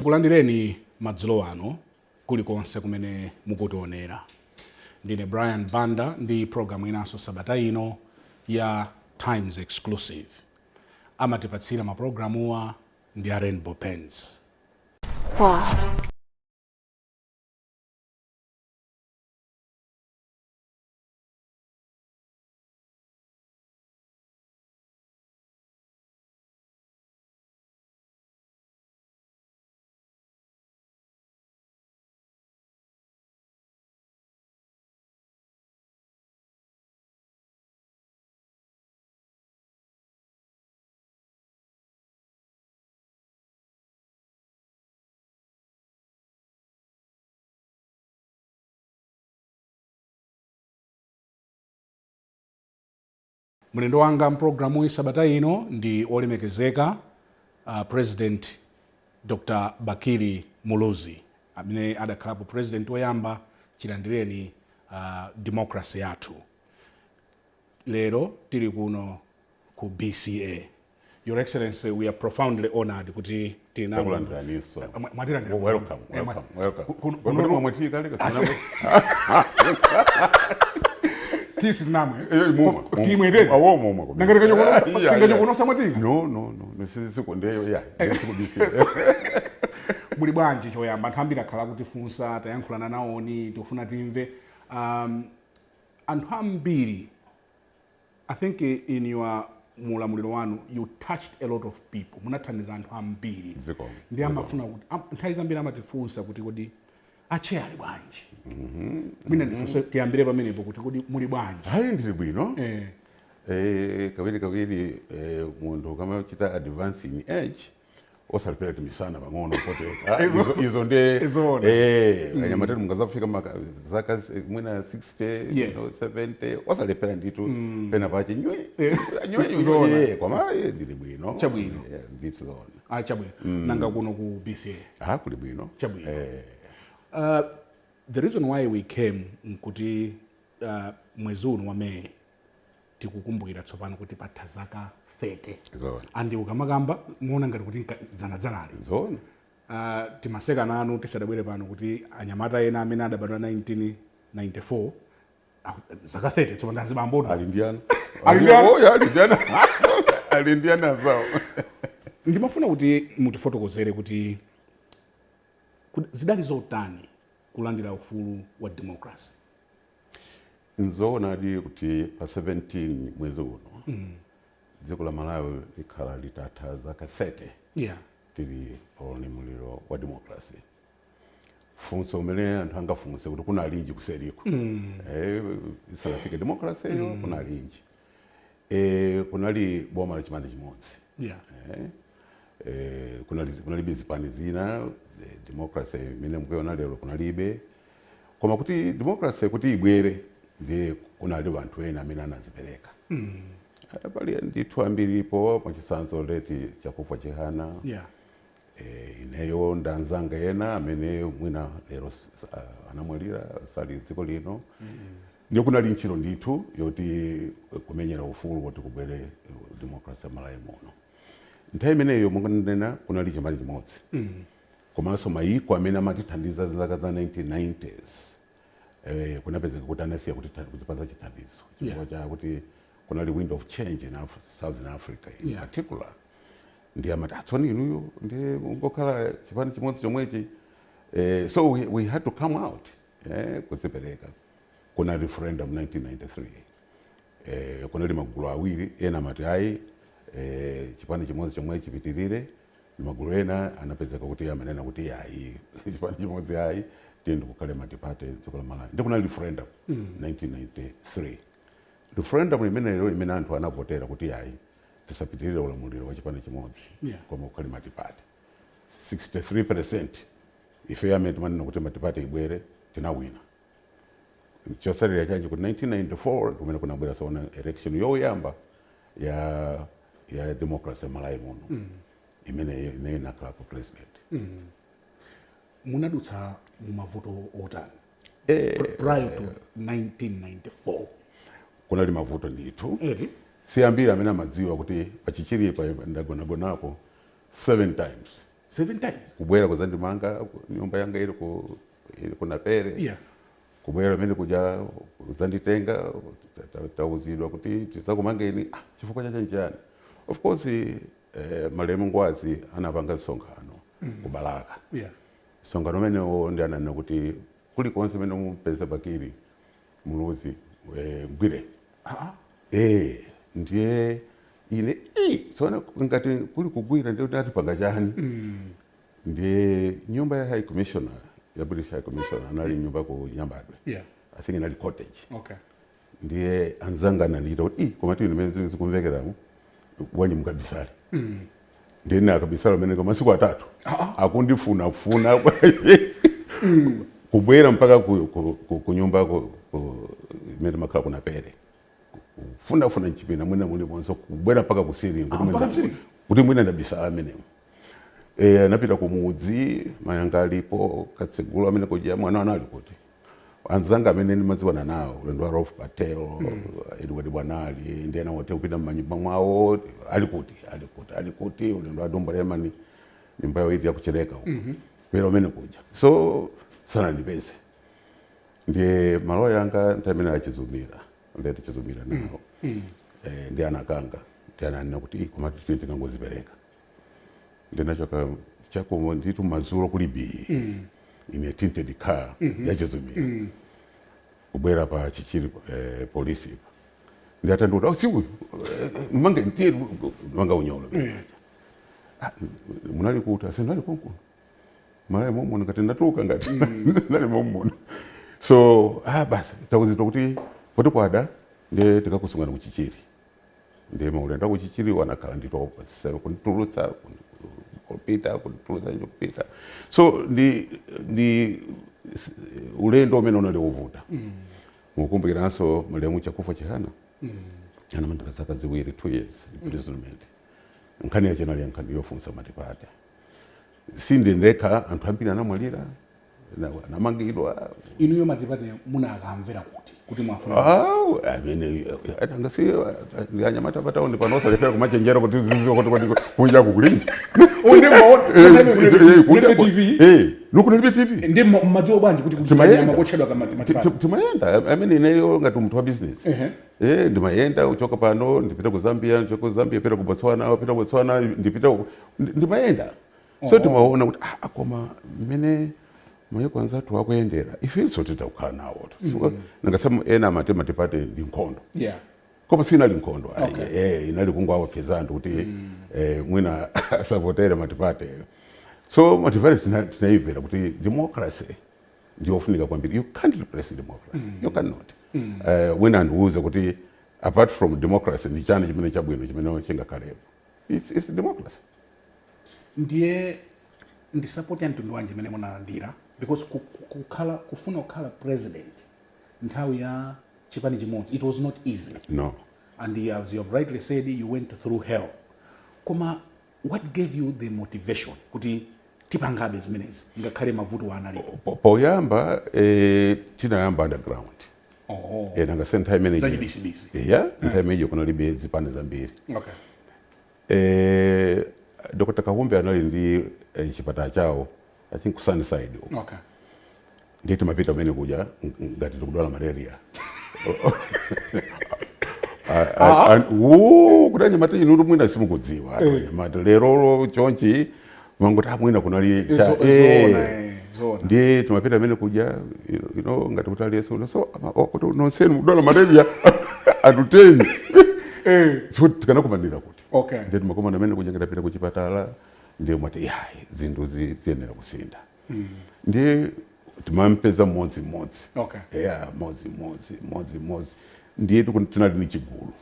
Kulandireni madzulo ano kulikonse kumene mukutionera. Ndine Brian Banda ndi programu inanso sabata ino ya Times Exclusive. Amatipatsira mapulogalamuwa ndi a Rainbow Paints. Wow. Mlendo wanga mpulogalamu sabata ino ndi olemekezeka President Dr. Bakili Muluzi, amene adakhalapo president woyamba chilandireni democracy yathu. Lero tili kuno ku BCA. Your Excellency, we are profoundly honored kuti tili nanu. Takulandiraniso. Mwatilandira. Welcome, welcome, welcome. Kodi mwamwe kale kasana? Tisi namwe. Eh, mumwa. Timwe tena. Awo mumwa. Tingachokonosa mwatinga. No. Sisi ndeyo ya. Siku BCA. Muli bwanji choyamba? Anthu ambiri akhala kutifunsa, tayankhulana nawoni, tikufuna timve. Anthu ambiri, I think in your mulamuliro wanu you touched a lot of people, munathandiza anthu ambiri. Zikomo. Ndi amafuna kuti nthawi zambiri amatifunsa kuti kodi ache ali bwanji? Mwina ndifunse, tiyambire pamenepo kuti kodi muli bwanji? Hayi, ndili bwino. Eh. Kawiri kawiri munthu ukamachita advance in age osalipira timisana pang'ono poteka. Izo nde Izona. Anyamatatu mungazafika zaka mwina 60, 70, osalepera nditu pena pache nywe nywe. Zona. Koma ndili bwino. Chabwino. Ndithu zona. Ah, chabwino. Nanga kuno ku BCA? Ah, kuli bwino. Chabwino. Eh. The reason why we came nkuti mwezi uno wa May tikukumbukira tsopano kuti patha zaka 30. Zona. And ukamakamba muona ngati kuti dzanadzanali. Zona. Timaseka nanu tisadabwere pano kuti anyamata ena amene adabadwa 1994 zaka 30 tsopano azibambo. Ali ndiana. Ali ndiana? Oh, ya, ali ndiana, ali ndiana zawo. Ndimafuna kuti mutifotokozere kuti zidali zotani kulandira ufulu wa democracy. Nzoonadi kuti pa 17 mwezi uno dziko la Malawi likhala litatha zaka 30 tili pa ulamuliro wa democracy. Funso umene anthu angafunse kuti kunalinji kuseriko isanafike democracy yo? Kunalinji? Kunali boma la chipani chimodzi. Kunalibe zipani zina. Democracy imene mukuiona lero kunalibe. Koma kuti democracy kuti ibwere, ndiye kunali anthu ena amene anazipereka. Pali ndithu ambiripo, mwachitsanzo late Chakufwa Chihana, ineyo ndanzanga ena amene mwina lero anamwalira, sali dziko lino. Ndiye kunali ntchito ndithu yoti kumenyera ufulu woti kubwere democracy Malawi muno. Nthawi imeneyo, monga ndinena, kunali chipani chimodzi. Komanso mayiko amene amatithandiza zaka za 1990s, kunapezeka kuti anasiya kutipatsa chithandizo chifukwa cha kuti kunali wind of change in Southern Africa in particular. Ndi amati atsoni inuyo ndi ungokhala chipani chimodzi chomwechi. So we had to come out, kudzipereka. Kuna referendum 1993. Kunali magulu awiri. Ena amati ayi, chipani chimodzi chomwe chipitirire. Magulu ena anapezeka kuti amanena kuti ayi, chipani chimodzi ayi, tiye ndikukhale multiparty dziko la Malawi. Ndi kunali referendum 1993. Referendum imeneyo imene anthu anavotera kuti ayi, tisapitirire ulamuliro wa chipani chimodzi, koma kukhale multiparty. 63% ife amene timanena kuti multiparty ibwere tinawina. Chotsatira chanji kuti 1994 kumene kunabwera sona election yoyamba ya democracy Malawi muno. Imeneyo ineyo nakhalapo president. Munadutsa mumavuto otani prior to 1994? Kunali mavuto ndithu. Eti? Si ambiri amene amadziwa kuti pachichiripa ndagonagonapo seven times. Seven times? Kubwera kuzandimanga, nyumba yanga ili kunapere. Kubwera amene kuja kuzanditenga, tauzidwa kuti tizakumangeni. Ah, chifukwa chache nchiyani? Of course, malemu Ngwazi anapanga msonkhano ku Balaka. Msonkhano umenewo ndi ananena kuti kulikonse umene mupeze Bakili Muluzi, mgwire. Ah. Ndiye ine tsono ngati kuli kugwira, ndiye kuti atipanga chani? Ndiye nyumba ya high commissioner, ya British High Commissioner, anali nyumba ku Nyambadwe. I think inali cottage. Ndiye anzanga anandiita kuti, "Ii, koma tini imene zikumvekeramo wanyi mukabisale." Ndiye ine akabisala umene kwa masiku 3. Akundifunafuna, kubwera mpaka ku nyumba imene makhala kunapere, kufunafuna mchipinda mwina mulimonso, kubwera mpaka ku ceiling kuti Ah, mpaka mceiling? Kuti mwina ndabisala amenemo. Anapita kumudzi, mayanga alipo katsegulu amene kuja mwana anali kuti anzanga amene ndimadziwana nawo, ulendo wa Rolf Patel, Edward Bwanali, ndi ena wote, kupita m'manyumba mwawo, ali kuti, ali kuti, ali kuti, ulendo wa Dumbo Lemani, nyumba yawo iti yakuchereka uko, kupita umene kuja, so sanandipeze. Ndiye maloya anga nthawi imene achizumira, ndeti chizumira nawo, ndi anakanga ndi ananena kuti, "Ih, koma titi tingangozipereka." Ndinachoka chakumo nditu madzulo kuli bii in a tinted car yachizumira, kubwera pa Chichiri polisi ipa, ndi atandiuta, "Oh, si uyu, mange ntiye manga unyolo." "Ah, munali kuti?" "Asinali konkuno malayi momona ngati ndatuka ngati nali momona." So, ah, basi tauzidwa kuti poti kwada, ndiye tikakusungana kuchichiri. Ndiye maulendo akuchichiri wanakhala nditopa kunditulutsa, kupita, kunditulutsa, kupita. So ndi ulendo umene unali wovuta. Mukumbukiranso malemu Chakufa Chihana anamangidwa zaka 2, 2 years imprisonment. Nkhani yache inali nkhani yofunsa multiparty. Sinde ndekha, anthu ambiri anamwalira, anamangidwa. Inuyo multiparty munakamvera kuti mwafuna? Ah, amene angasi anyamata patauni pano osalefera kumachenjera kuti ziziwa kuti kunja kukulinji. Kunja TV. Nukunalibe TV. Ndi mmadziwa bwanji kuti kuti Timayenda. kanyama kotchedwa ka multiparty? Timayenda, amene ineyo ngati munthu wa business. Ndimayenda kuchoka pano ndipita ku Zambia, ndichoka ku Zambia pita ku Botswana, pita ku Botswana ndipita ndimayenda. So timaona kuti, ah, koma mmene mayiko anzathu akuyendera, ifenso titakukhala nawo. Nangasema ena amati multiparty ndi nkhondo. Koma sinali nkhondo ayi. Inali kungowapeza anthu kuti mwina asapotere multiparty. So multiparty tinaimvera kuti democracy ndiyofunika kwambiri. You can't replace democracy, you cannot. Mwina andiuze kuti apart from democracy ndi chani chimene chabwino chimene chingakhalepo? It's democracy. Ndiye ndi support ya mtundu wanji imene munalandira? Because kukhala, kufuna kukhala president nthawi ya chipani chimodzi, it was not easy. No. And as you have rightly said, you went through hell. Koma what gave you the motivation kuti tipangabe zimenezi ngakhale mavuto analipo? Poyamba tinayamba underground. Nangase nthawi imene Zachibisibisi. Yeah, nthawi imeneyo kunalibe zipani zambiri. Dr. Kahumbe anali ndi chipatala chawo, I think ku Sunnyside uko. Ndiye timapita kumene kuja ngati tikudwala malaria. Kuti anyamata inu mwina simukudziwa, anyamata lerolo chonchi mangoti, ah, mwina kunali Zoona, zoona. Ndiye timapita amene kuja, ngati kuti aliyense, so oh, kuti nonsenu mudwala malaria, anthu 10. So tikanakumanira kuti ndiye timakumana amene kuja, ngatapita kuchipatala, ndiye mwati yayi, zinthu ziyenera kusintha. Ndiye timampeza mmodzi mmodzi. Yeah, mmodzi mmodzi, mmodzi mmodzi. Ndiye tinali ni chigulu.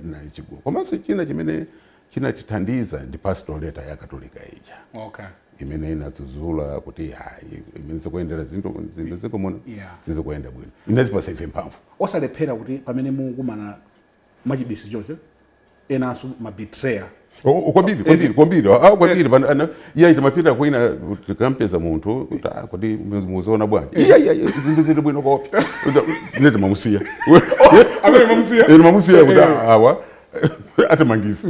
Tinali chigulu. Komanso china chimene chinatithandiza ndi pastoral letter ya Katolika ija imene inadzudzula kuti hayi, imene zikuyendera zinthu zikumuna sizikuyenda bwino. Inazipasa ife mphamvu. Osalephera kuti pamene mukumana mwachibisi choncho, enanso ma betrayer Oh, kwambiri, kwambiri, kwambiri, ah, kwambiri. Iye timapita kwina, tikampeza munthu kuti, "Ah, kodi muziona bwanji?" "Iya, iya, iya, zinthu zili bwino kopi." Ine timamusiya. Amene mamusiya? Ine mamusiya kuti, "Ah, awa atimangisa."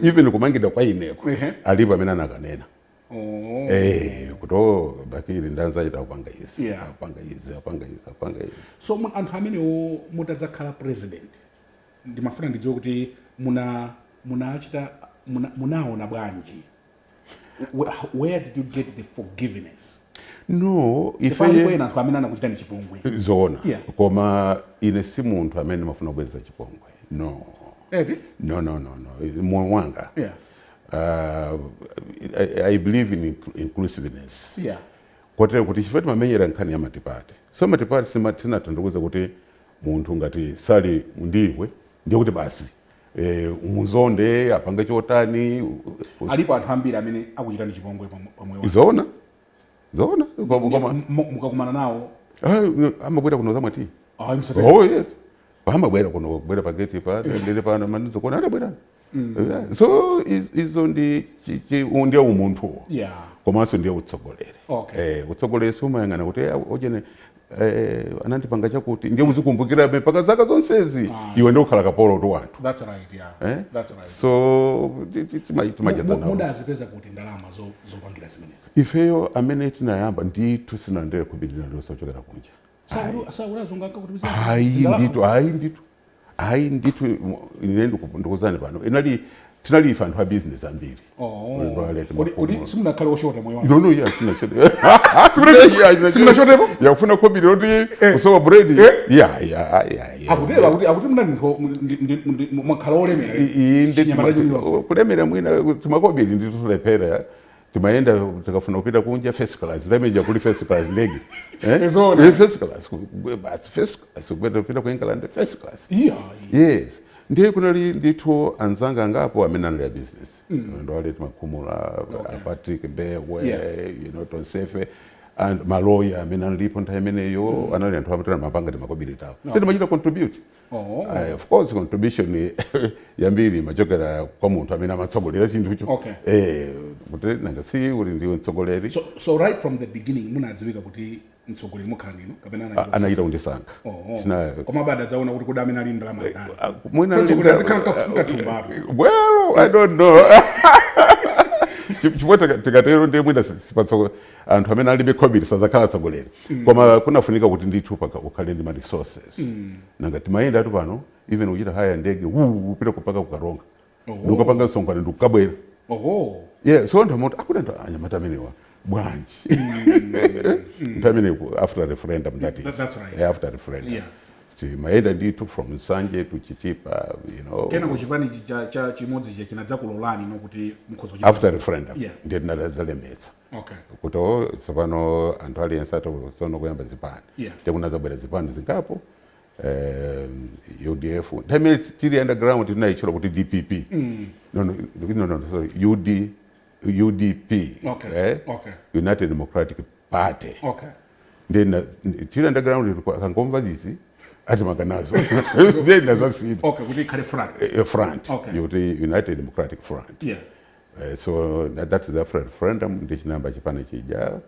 Even kumangidwa kwa ineko, alipo amene anakanena. Kuti, "Oh, Bakili ndanzachita kupanga izi, apanga izi, apanga izi, apanga izi." So anthu amenewo, mutadzakhala president, ndimafuna ndidziwe kuti munachita munaona bwanji? Where did you get the forgiveness? No. Ife alipo Ife ena anthu amene anakuchitani chipongwe. Zoona. Koma ine si munthu amene ndimafuna kubweza chipongwe, no. Eti? No, no, no, no, moyo wanga, I believe in inclusiveness, kotero kuti chifukwa timamenyera nkhani ya multiparty, so multiparty sinatanthauza kuti munthu ngati sali ndiwe ndiye kuti basi, umuzonde, apange chotani. Alipo anthu ambiri amene akuchitani chipongwe pamoyo wanu. Zoona, zoona, koma Mukakumana nawo? Ah, amabwera kuno zamwati. Ah, msatani. Oh yes, amabwera kuno, kubwera pageti pa ndili pano manizokona adabwera. Yeah. So izo ndi ndiye umunthuwo, komanso ndiye utsogoleri. Utsogoleri sumayang'ana kuti ojene anandipanga chakuti, ndiye uzikumbukirabe mpaka zaka zonsezi. Iwe ndiye ukhala kapolo tu wanthu. That's right, yeah. Eh? That's right. So timacheza nawo. Mudazipeza kuti ndalama zopangira zimenezi? Ifeyo amene tinayamba ndithu sinalandire khobiri lililonse kuchokera kunja. Sakuti azungu ankakuti Hayi ndithu, hayi ndithu, hayi ndithu. Ine ndikuzani pano, inali tinali ife anthu a business ambiri. Ulendo alete Kodi makomo. simunakhale oshota moyo wanu? No, yeah, sina Simunashotepo? Yakufuna khobiri loti kusowa bread. Yeah. Akutero, akuti munali munthu mwakhala olemera. Inde. Chinyamata chiliyonse. Kulemera mwina timakobiri ndithu tulephera. Timayenda, tikafuna kupita kunja, first class lemeja, kuli first class ndege, eh? Ezona. First class, basi, first class kupita ku England, first class. Yes, ndiye kunali ndithu anzanga angapo amene anali a business, ndo ali timakhumula, Patrick Mbewe, tonsefe, and maloya amene analipo nthawi imeneyo anali anthu amene mapanga timakobiri tawo, mm. Timachita contribute. Of course, contribution yambiri imachokera kwa munthu amene amatsogolera chinthucho. Kuti nanga si uli ndiwe mtsogoleri. So right from the beginning munadziwika kuti mtsogoleri mukhala ndinu kapena anachita? Anachita kundisankha. Koma bada adzaona kuti kodi amene ali ndalama ndani? Mwina. Mtsogoleri azikhala mkathumbatu. Well, I don't know. Chifukwa tikatero ndiye mwina sipatso anthu amene alibe khobiri sazakhala atsogoleri. Koma kunafunika kuti ndithu paka ukhale ndi ma resources. Nanga timayenda atu pano, even uchita haya ndege, wuu, upita kupaka kukaronga, ndikukapanga msonkhano, ndikukabwera. Yeah, so anthu amati, akuti anthu anyamata amenewa bwanji? Nthawi imene after referendum, that is. That's right. Yeah, after referendum timayenda ndithu from Nsanje to Chitipa. Kena kuchipani cha chimodzi cha chinadzakulolani no kuti mukhoza kuchita? After referendum, ndiye tinadzalembetsa kuti, oh, tsopano anthu aliyense atsono kuyamba zipani. Ndiye kunadzabwera zipani zingapo, UDF. Nthawi imene tili underground tinayitchula kuti DPP. No, no, no, no, sorry, UDP. Eh? United Democratic Party. Ndiye tili underground, akangomva zizi atimanganazo, ndiye nazasita. Okay, kuti ikhale front. Front. Yokuti United Democratic Front. So that's the referendum, ndi chinamba chipani chija.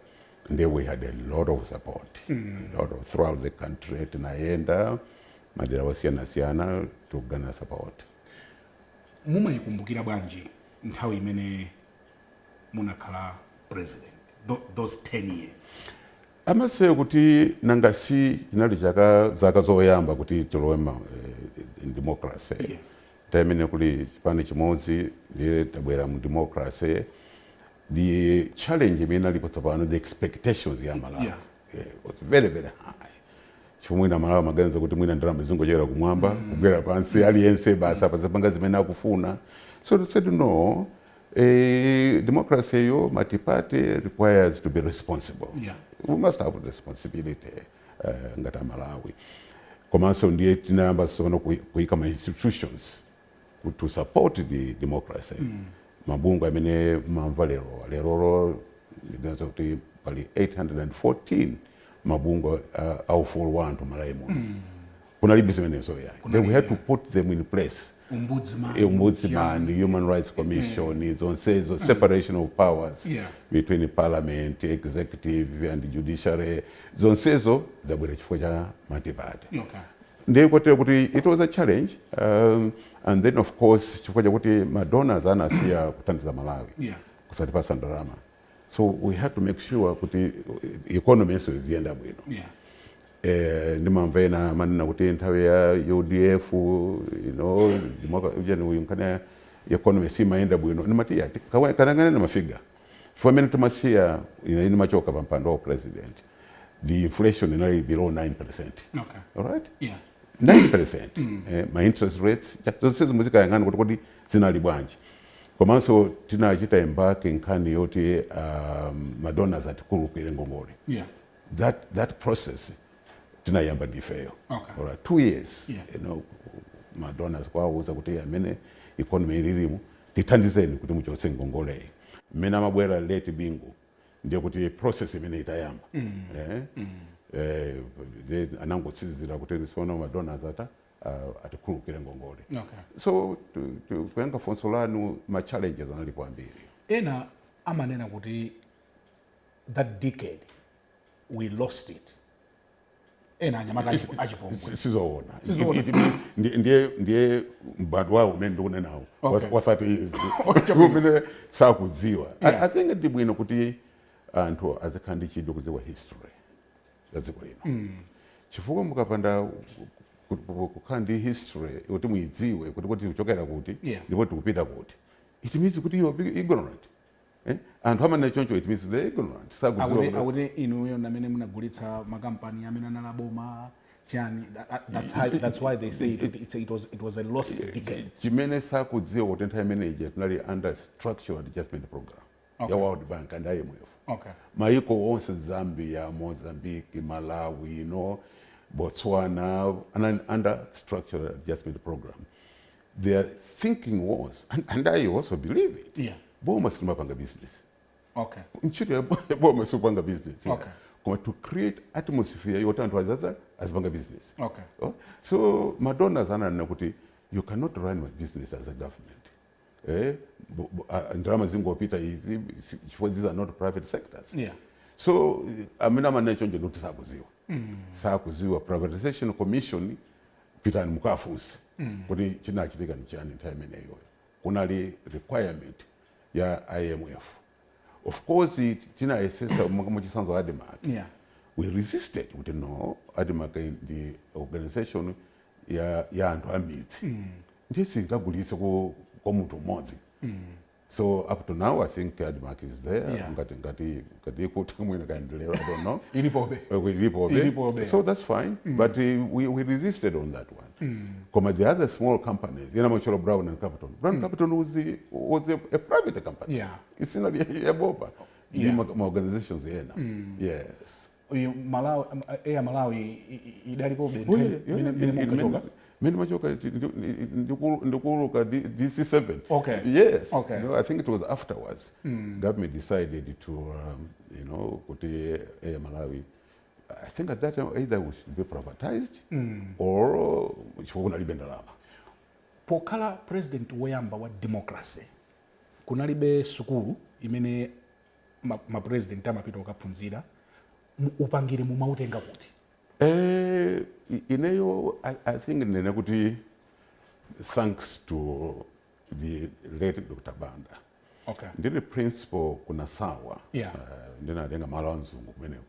And we had a lot of support, a lot of throughout the country. Tinayenda madera osiyana-siyana tukugana support. Mumayikumbukira bwanji nthawi imene munakhala president, those 10 years? Amaseyo kuti nanga si chinali chaka zaka zoyamba kuti tilowe in democracy. Nthawi imene kuli chipani chimodzi, ndiye tabwera mu democracy, the challenge imene alipo tsopano, the expectations ya Malawi, was very, very high, chifukwa mwina Malawi amaganiza kuti mwina ndalama zingochokera kumwamba kugwera pansi, aliyense basi apazapanga zimene akufuna. So they said no, democracy yo multi-party requires to be responsible. We must have responsibility ngati Amalawi. Komanso ndiye tinayamba tsono kuyika ma institutions to support the democracy, mabungwe amene mamva lero lerolo. Ndikuganiza kuti pali 814 mabungwe aufulu wa anthu Malawi muno. Kunalibe zimenezo yayi. Then we had to put them in place. Ombudsman. Ombudsman, Human Rights Commission, zonsezo, separation of powers between parliament, executive and judiciary, zonsezo zabwera chifukwa cha multi-party. Ndiye kotero kuti it was a challenge, and then of course chifukwa chakuti madonors anasiya kuthandiza Malawi, kusatipasa ndalama, so we had to make sure kuti economy yenso iziyenda bwino. Ndimamva ena amanena kuti nthawi ya UDF, ujeni nkhani ya economy simayenda bwino. Ndimati ya kanang'ane mafigures, chifukwa amene timasiya, ine ndimachoka pa mpando wa president, the inflation inali below 9%. All right? 9%. Ma interest rates, zonse muzikayang'ana kuti zinali bwanji. Komanso tinachita embark nkhani yoti madonors atikhululukire ngongole. That process tinayamba ndifeyo. All right, 2 years. Madonors kwawuza kuti amene economy ililimu, tithandizeni kuti muchotse ngongoleyi. Mmene amabwera late Bingu, ndiye kuti process imene itayamba, then anangotsizira kuti sono madonors ata atikhululukire ngongole. So kuyankha funso lanu, ma challenges analipo ambiri. Ena amanena kuti that decade we lost it, ena anyamata achipongwe. Sizoona. Sizoona. Ndiye m'badwo wawo umene ndikunenawo wa 30 years Okay. umene sakudziwa. I think ndi bwino kuti anthu azikhala ndi chidwi kudziwa history ya dziko lino, chifukwa mukapanda kukhala ndi history kuti muyidziwe kuti kuchokera kuti ndipo tikupita kuti, it means kuti you are ignorant, eh? Anthu amanena choncho, it means they're ignorant, sakudziwa. Akuti akuti inuyo namene munagulitsa makampani amene analaboma chani. That's why they say it was a lost decade. Chimene sakudziwa kuti nthawi imeneyi tinali under structural adjustment program ya World Bank and IMF. Maiko onse, Zambia, Mozambique, Malawi, Botswana, and under structural adjustment program. Their thinking was, and I also believe it, boma silimapanga business. Ntchito ya boma sikupanga business, yeah. Koma to create atmosphere yoti anthu azaza azipanga business. Oh, so madonors ananena kuti you cannot run my business as a government, eh? Ndalama zingopita izi chifukwa these are not private sectors. So amene amanena choncho ndikuti sakuziwa, sakuziwa. Privatization Commission, pitani mukafunse kuti chinachitika ni chani nthawi imeneyo. Kunali requirement ya IMF. Of course tinayesesa, muchisanzo ADMARC, we resisted kuti no, ADMARC ndi organization ya anthu amidzi, ndiye singagulitse kwa munthu mmodzi. So up to now I think ADMARC is there. Ngati ikuti mwina kaendelero, I don't know. Ilipobe. Ilipobe. Ilipobe. So that's fine, but we resisted on that one. Koma the other small companies, ina macholo Brown and Capital, Brown Capital was a private company. It's not ya boma. Ndi ma organizations ena, yes. Uyu Malawi, Air Malawi idalipobe Oh, yeah. mene munkachoka? Mene machoka ndikuuluka DC7. Yes. No, I think it was afterwards government decided to kuti Air Malawi, I think at that time, either we should be privatized or chifukwa kunalibe ndalama. Pokhala president woyamba wa democracy, kunalibe sukulu imene ma president amapita kukaphunzira. Upangire mumautenga kuti? Ineyo I think ndinene kuti thanks to the late Dr. Banda. Ndili principal kunasawa, ndinatenga malo a mzungu kumeneko.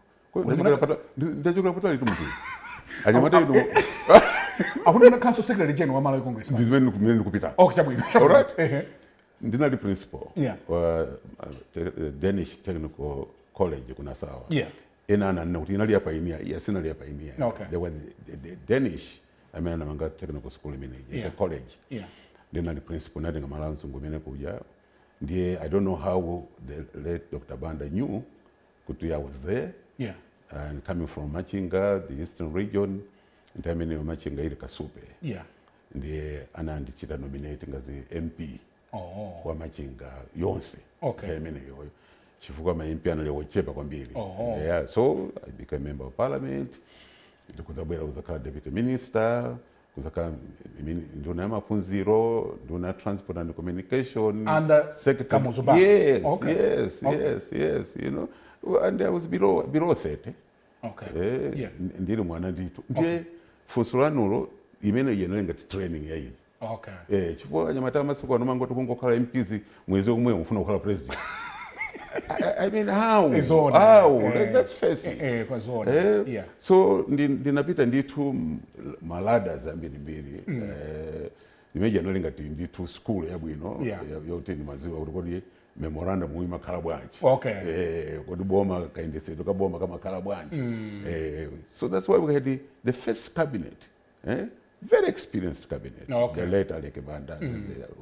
Ndachokera patali tu mtu anyamata inu. Akuti munakhalanso secretary general wa Malawi Congress Party. Ndizimene kumene ndikupita. Okay, chabwino. All right. Ehe. Ndinali principal wa Danish Technical College kunasawa. Ena ananena kuti inali yapainia. Yes, inali yapainia. There were the Danish amene anamanga technical school imeneyi. It's a college. Ndinali principal, natenga malo a mzungu imene kuja. Ndiye I don't know how the late Dr. Banda knew kuti I was there and coming from Machinga, the Eastern Region. Nthawi imeneyo Machinga ili Kasupe. Ndiye anandichita nominate ngazi MP wa Machinga yonse nthawi imeneyoyo, chifukwa ma MP anali ochepa kwambiri. Yeah, so I became member of parliament, ndikudzabwera kuzakhala deputy minister. Kuzakhala nduna ya maphunziro, nduna ya transport and communication. Under Secretary. Kamuzu Banda? Yes. Yes. Yes, and I was below 30. Ndili mwana ndithu. Ndiye funso lanulo, imene yenali ngati training ya ine. Chifukwa anyamata amasiku ano mangoti kungokhala MPs mwezi omwe ufuna kukhala president. I mean, how? Izona. How? Let's face it. Kwazona. So ndinapita ndithu ma ladders ambirimbiri. Imeji anali ngati ndithu school yabwino yoti ndimaziwa kuti kodi memorandum imakhala bwanji, kodi boma, kayendesedwe kaboma kamakhala bwanji. So that's why we had the first cabinet, eh? Very experienced cabinet. The late Aleke Banda, the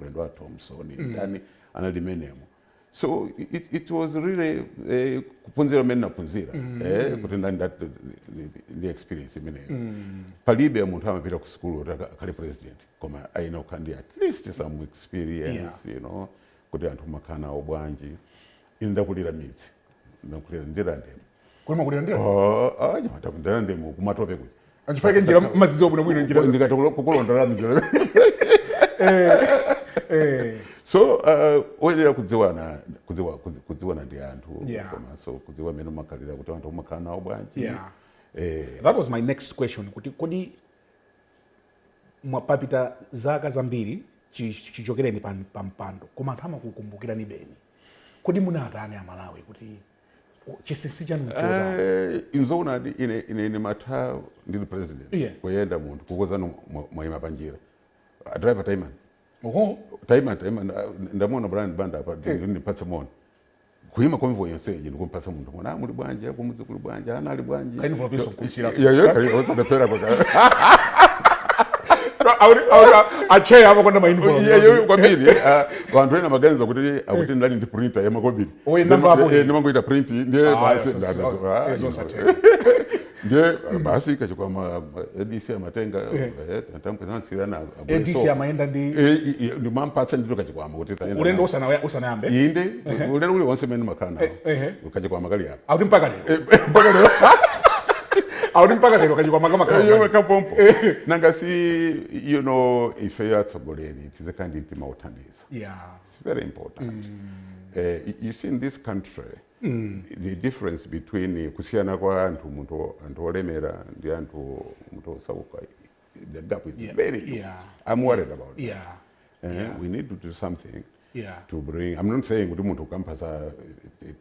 ulendo wa Thompson, ndani anali menemo. So it was really kuphunzira mmene naphunzira, kuti ndani ndi experience imeneyo. Palibe munthu amapita ku sukulu kuti akhale president, koma aina kukhala ndi at least some experience, kuti anthu makhala nawo bwanji. Ine ndakulira midzi, ndakulira Ndirandemo. Kuli makulira ndira? Ah, nyamata, Ndirandemo kumatope kuti. Anchifake njira mazidziwa bwino bwino njira. Ndikati kukulondolera njira. So oyenera kudziwana, kudziwana ndi anthu, komanso kudziwa mmene umakhalira, kuti anthu umakhala nawo bwanji. That was my next question, kuti kodi mwapapita zaka zambiri chichokereni pa mpando, koma anthu amakukumbukirani beni. Kodi munatani Amalawi kuti chinsinsi chanu nchotani? Inzoonadi, ine ndimatha ndili president kuyenda, munthu kukozani, mwayima panjira, driver, taimani. Taima, taima, ndamuona Brian Banda apa, ndipatse moni. Kuima convoy yonse iji ndikumpatsa munthu moni. "Ah, muli bwanji? Kumuzi kuli bwanji? Ana ali bwanji?" Ka envelope iso nkumsira. Yeah, osadapera kwa. Acheya amakonda ma envelope. Yeah, kwambiri. Ah, vanthu ena maganiza kuti akuti ndali ndi printer ya makobiri. Oh, ndamvapo. Ndimangoita print, ndiye basi. Zosatheka. Ndiye basi kachikwama ADC amatenga tamkuzanasirana. ADC amayenda ndi Ndimampatsa ndito kachikwama kuti taenda ulendo nawo. Usanayambe? Inde, ulendo uli wonse mene makhala nawo kachikwama kali apa. Akuti mpaka lero? Mpaka lero. Akuti mpaka lero kachikwama kamakhala? Iwe kapompo nanga si ife atsogoleri tizikhala ndi mtima wothandiza. It's very important. You see, in this country, the difference between kusiyana kwa anthu, munthu, anthu olemera ndi anthu, munthu osauka, the gap is very huge. I'm worried about that. We need to do something to bring, I'm not saying kuti munthu ukampasa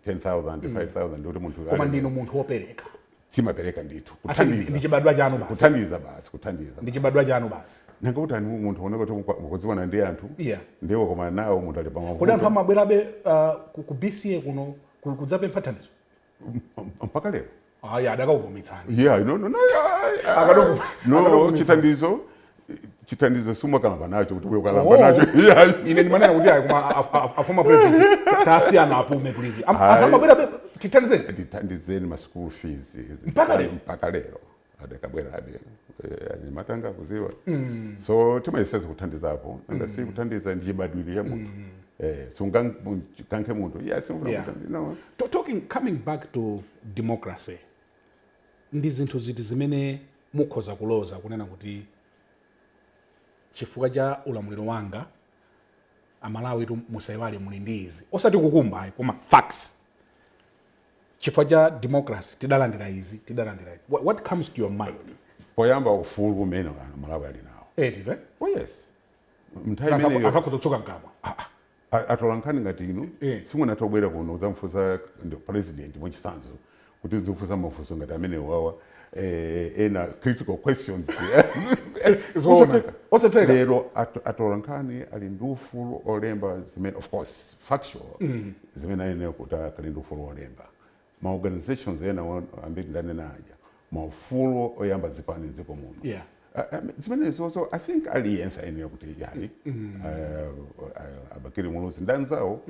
10,000, 5,000, kuti munthu Koma ndinu munthu wopereka. Timapereka ndithu. Ati ndi Kuthandiza. chibadwa chanu basi. Kuthandiza basi, kuthandiza. Ndi chibadwa chanu basi. Nanga kuti ani munthu oneka kuti mukudziwana ndi anthu, ndiwo koma nawo munthu ali Kodi anthu pamavuto. amabwerabe ku BCA kuno kudzapempha thandizo? Mpaka lero. Ayi, adakaukumitsani. Yeah, no, no. Chithandizo, chithandizo sumakalamba nacho kuti ukalamba nacho, yeah. Ine ndimanena kuti ayi, koma a former president tasiyana apume, please. Anthu amabwerabe, "Tithandizeni"? "Tithandizeni ma school fees." Mpaka lero? Mpaka lero adakabwerabe. Anyamata kuziwa. So timayeseza kuthandizapo. Nanga si kuthandiza ndi chibadwiri ya munthu. Sungankhe munthu, yeah, simufuna kuthandiza, no. Talking, coming back to democracy, ndi zinthu ziti zimene mukhoza kuloza kunena kuti chifukwa cha ulamuliro wanga, Amalawi tu musayiwale muli ndi izi, osati kukumba ayi, koma facts, chifukwa cha democracy tidalandira izi, tidalandira izi? What comes to your mind? Poyamba, ufulu umene Malawi ali nawo. Eti, eh? Oh yes, nthawi imeneyo Anthu akhoza kutsuka mkamwa. Atola nkhani ngati inu simunatobwera kuno udzamfunsa ndi president mwachisanzo kuti zifunsa mafunso ngati amene wawa, ena critical questions. Zoona. Osatheka. Osatheka. Lero atola nkhani ali ndi ufulu olemba zimene, of course factual, zimene ayenera kuti akhale ndi ufulu olemba. Ma organizations ena ambiri ndanena aja, maufulu oyamba zipani mdziko muno. Zimenezozo I think aliyense ayenera kuti yani a Bakili Muluzi ndi anzawo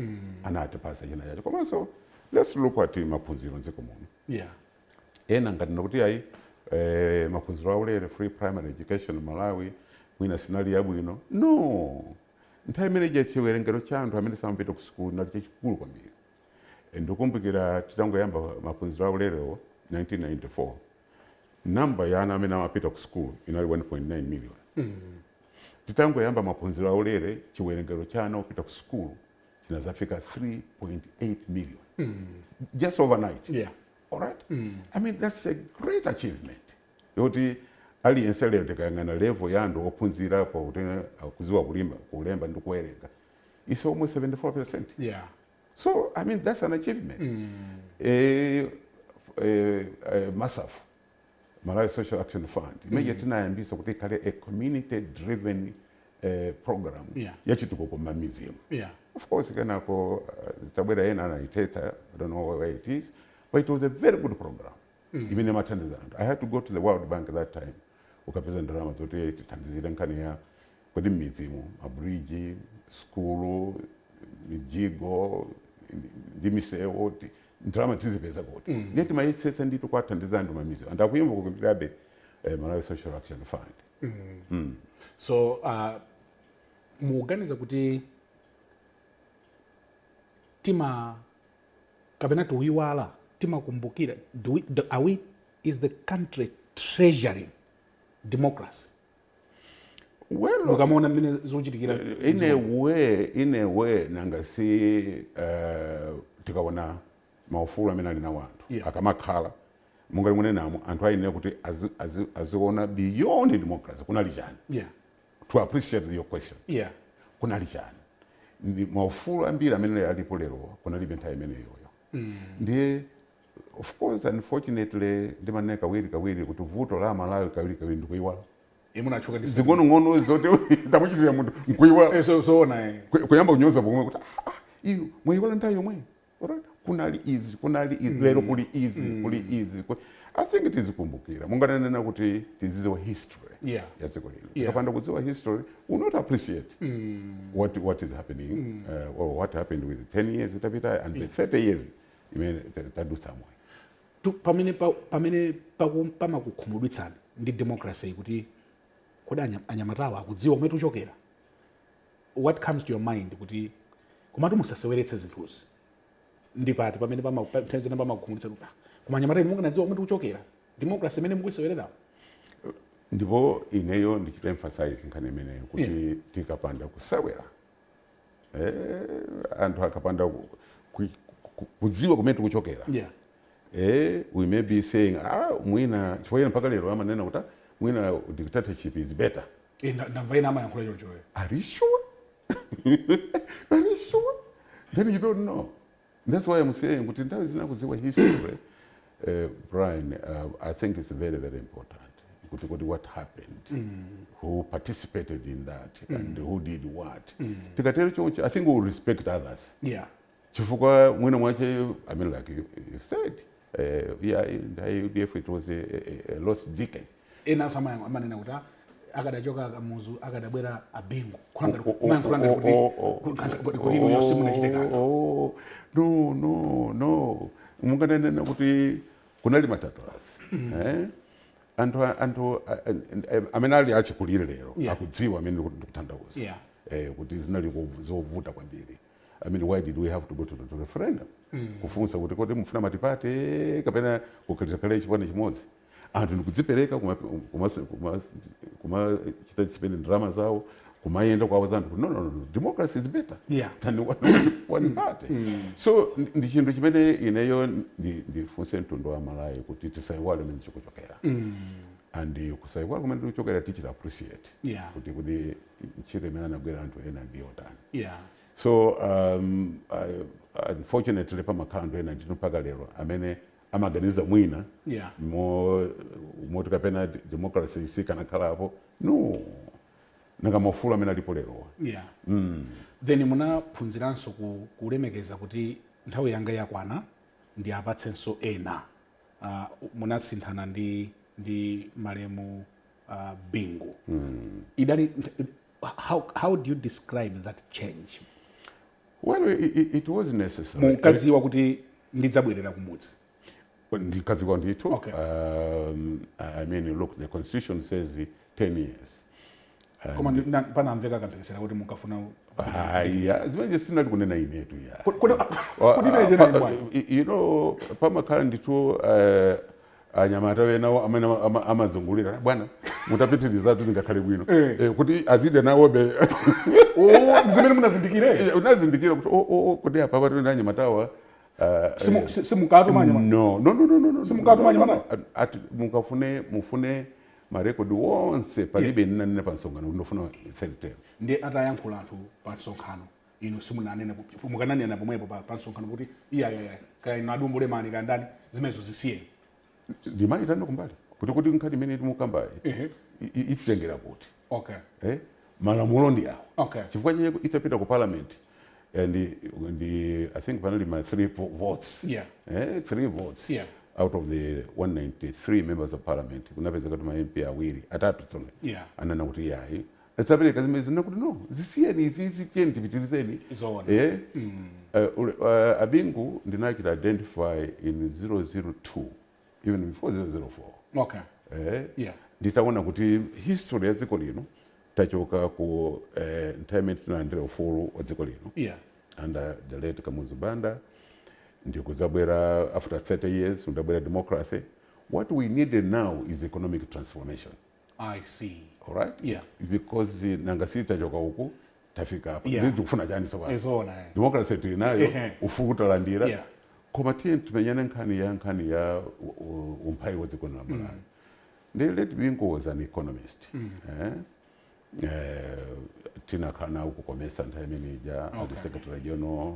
anatipasa china chacho. Komanso let's look at maphunziro mdziko muno. Ena ngati ndakuti ayi, maphunziro aulere, free primary education, Malawi mwina sinali yabwino. No, nthawi imeneyi chiwerengero cha anthu amene samapita ku sukulu nali chachikulu kwambiri. Ndikumbukira titangoyamba maphunziro aulerewo 1994, namba ya ana amene amapita ku sukulu inali 1.9 million. Titangoyamba maphunziro aulere, chiwerengero cha ana opita ku sukulu chinazafika 3.8 million just overnight. All right, I mean, that's a great achievement yoti aliyense lero tikayang'ana level ya anthu ophunzira kuti akudziwa kulimba, kulemba ndi kuwerenga is almost 74%. So I mean, that's an achievement. MASAF, Malawi Social Action Fund, imene tinayambisa kuti ikhale a community driven program yachitukuko m'mamidzimu. Of course, kenako zitabwera ena anaitetsa. I don't know where it is, but it was a very good program imene imathandiza anthu. I had to go to the World Bank that time ukapeza ndalama zoti tithandizire nkhani ya kodi m'midzimu mabridge, skulu, mijigo ndi misewu, ndalama tizipeza kuti? Ndiye timayetsetsa ndithu kuwathandiza anthu m'mamidzi, anthu akuyimba kukumbirabe Malawi Social Action Fund. So mukuganiza kuti tima kapena tiwiwala, timakumbukira, do we, do, are we is the country treasuring democracy? Well, mukamaona mmene zikuchitikira. In a way, nanga si tikaona maufulu amene ali nawo anthu akamakhala monga limunenamo, anthu ayenera kuti aziona beyond democracy, kunali chani? To appreciate your question, kunali chani? Ndi maufulu ambiri amene alipo lero kunalibe nthawi imeneyoyo. Ndiye of course, unfortunately, ndimanena kawiri kawiri kuti vuto la Malawi kawiri kawiri ndikuiwala. Imunatchuka ndi zing'onong'ono zoti tamuchitira munthu nkuiwala. So zoona. Kuyamba kunyoza pomwe kuti, "Ah, ah, iyo mwayiwala nthawi yomwe. Alright? Kunali izi, kunali izi, lero kuli izi, kuli izi." I think tizikumbukira, mungananena kuti tizidziwa history ya dziko lino. Tikapanda kudziwa history, we will not appreciate what is happening or what happened with the 10 years itapita and the 30 years imene tadutsa moyo. Pamene pamakukhumudwitsani ndi democracy kuti kodi anyamatawa akudziwa kumene tikuchokera, what comes to your mind kuti komatu musaseweretse zinthuzi, ndi pati pamene nthawi zina pamakukhumudwitsani kuti, "Ah, koma anyamata inu mukanadziwa kumene tikuchokera, democracy imene mukuisewererawo"? Ndipo ineyo ndichita emphasize nkhani imeneyo kuti tikapanda kusewera, anthu akapanda kudziwa kumene tikuchokera, we may be saying, ah, mwina chifukwa ena mpaka lero amanena kuti, "Ah, mwina dictatorship is better." Ndamva ena amayankhula chonchoyo. Are you sure? Are you sure? Then you don't know. That's why I'm saying kuti nthawi zina kudziwa history, Brian, I think it's very, very important kuti what happened, who participated in that and who did what. Tikatero choncho, I think we will respect others, chifukwa mwina mwache, I mean, like you said, yeah, in the UDF it was a lost decade. Ena amanena kuti, "Ah, akadachoka Akamuzu akadabwera a Bingu," kumayankhula ngati kuti inuyo simunachite kanthu. Oh, no, no, no, munganenena kuti kunali matatalazi, eh? Anthu amene ali achikulire lero akudziwa amene ndikutanthauza, kuti zinali zovuta kwambiri. I mean, why did we have to go to referendum kufunsa kuti kodi mufuna multiparty kapena kukhale chipani chimodzi? Anthu ndikudzipereka kumachita spend ndalama zawo, kumayenda kwawo za anthu kuti, "No, no, no, democracy is better than one party." So ndi chinthu chimene ineyo ndifunse mtundu wa Malawi kuti tisaiwale kumene tikuchokera, and kusaiwala kumene tikuchokera tichita appreciate kuti ntchito imene anagwira anthu ena ndiyotani. So unfortunately pamakhala anthu ena ndithu mpaka lero amene amaganiza mwina moti kapena democracy sikanakhalapo. No, nanga maufulu amene alipo lerowa? Yeah. Then munaphunziranso kulemekeza kuti nthawi yanga yakwana, ndi apatsenso ena. Munasinthana ndi malemu Bingu. Idali how do you describe that change? Well, it was necessary. Munkadziwa kuti ndidzabwerera kumudzi? Ndikadziwa ndithu. I mean, look, the constitution says 10 years. Koma panamveka kamphekesera kuti munkafuna. Aya, zimene sinali kunena inetu ya. Kodi inali bwanji? You know, pamakhala ndithu Anyamata enawo amene amazungulira, bwana, mutapitirizatu zingakhale bwino. Eh. Kuti azide nawobe. Oh, zimene munazindikire. Unazindikira kuti oh, kuti apa patenda anyamatawa. Simukatuma anyamata? No. Simukatuma No, no, anyamata? no. Ati mukafune, mufune marekodi wonse, palibe nnanena pa msonkhano kuti ndofuna third term. Ndi atayankhula anthu pa msonkhano, inu simunanene, mukananena pomwepo pa msonkhano kuti iyayaya, kaya inu adumbu lemani, kaya ndani, zimenezo zisiye? Ndimayitana kumbali kuti nkhani imene timukambayi ititengera kuti eh? Malamulo ndi awo. Chifukwa chenye itapita ku parliament, ndi I think panali ma three votes, three votes out of the 193 members of parliament. Kunapezeka kuti ma MP awiri, atatu tsono, anana kuti yayi, asapereka zimene zina, kuti no, zisiyeni izi, tiyeni tipitirizeni. Zoona. Abingu ndinachita identify in 002, even before 004. Nditaona kuti history ya dziko lino, tachoka ku nthawi imene tinalandira ufulu wa dziko lino under the late Kamuzu Banda, ndikudzabwera after 30 years ndabwera democracy. What we needed now is economic transformation. I see. All right? Because nanga si tachoka uku, tafika apa, ndi tikufuna chani tsopano? Zoona. Democracy tili nayo, ufulu talandira, koma tiye timenyane nkhani ya umphawi wa dziko la Malawi. Ndi late Bingu was an economist. Tinakhala nawo ku COMESA nthawi imene ija ali secretary general,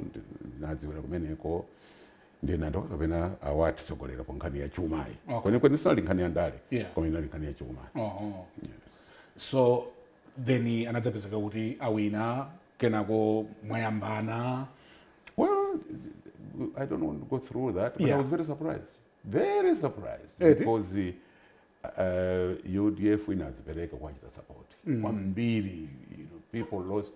nadziwira kumeneko. Ndinandoka kapena awatitsogolera pa nkhani ya chumayi. Kwenikweni sinali nkhani ya ndale, koma inali nkhani ya chumayi. Oh. So then anadzapezeka kuti awina, kenako mwayambana? Well, I don't want to go through that, but I was very surprised. Very surprised. Eti? Because UDF inazipereka kwachita support. Kwambiri, people lost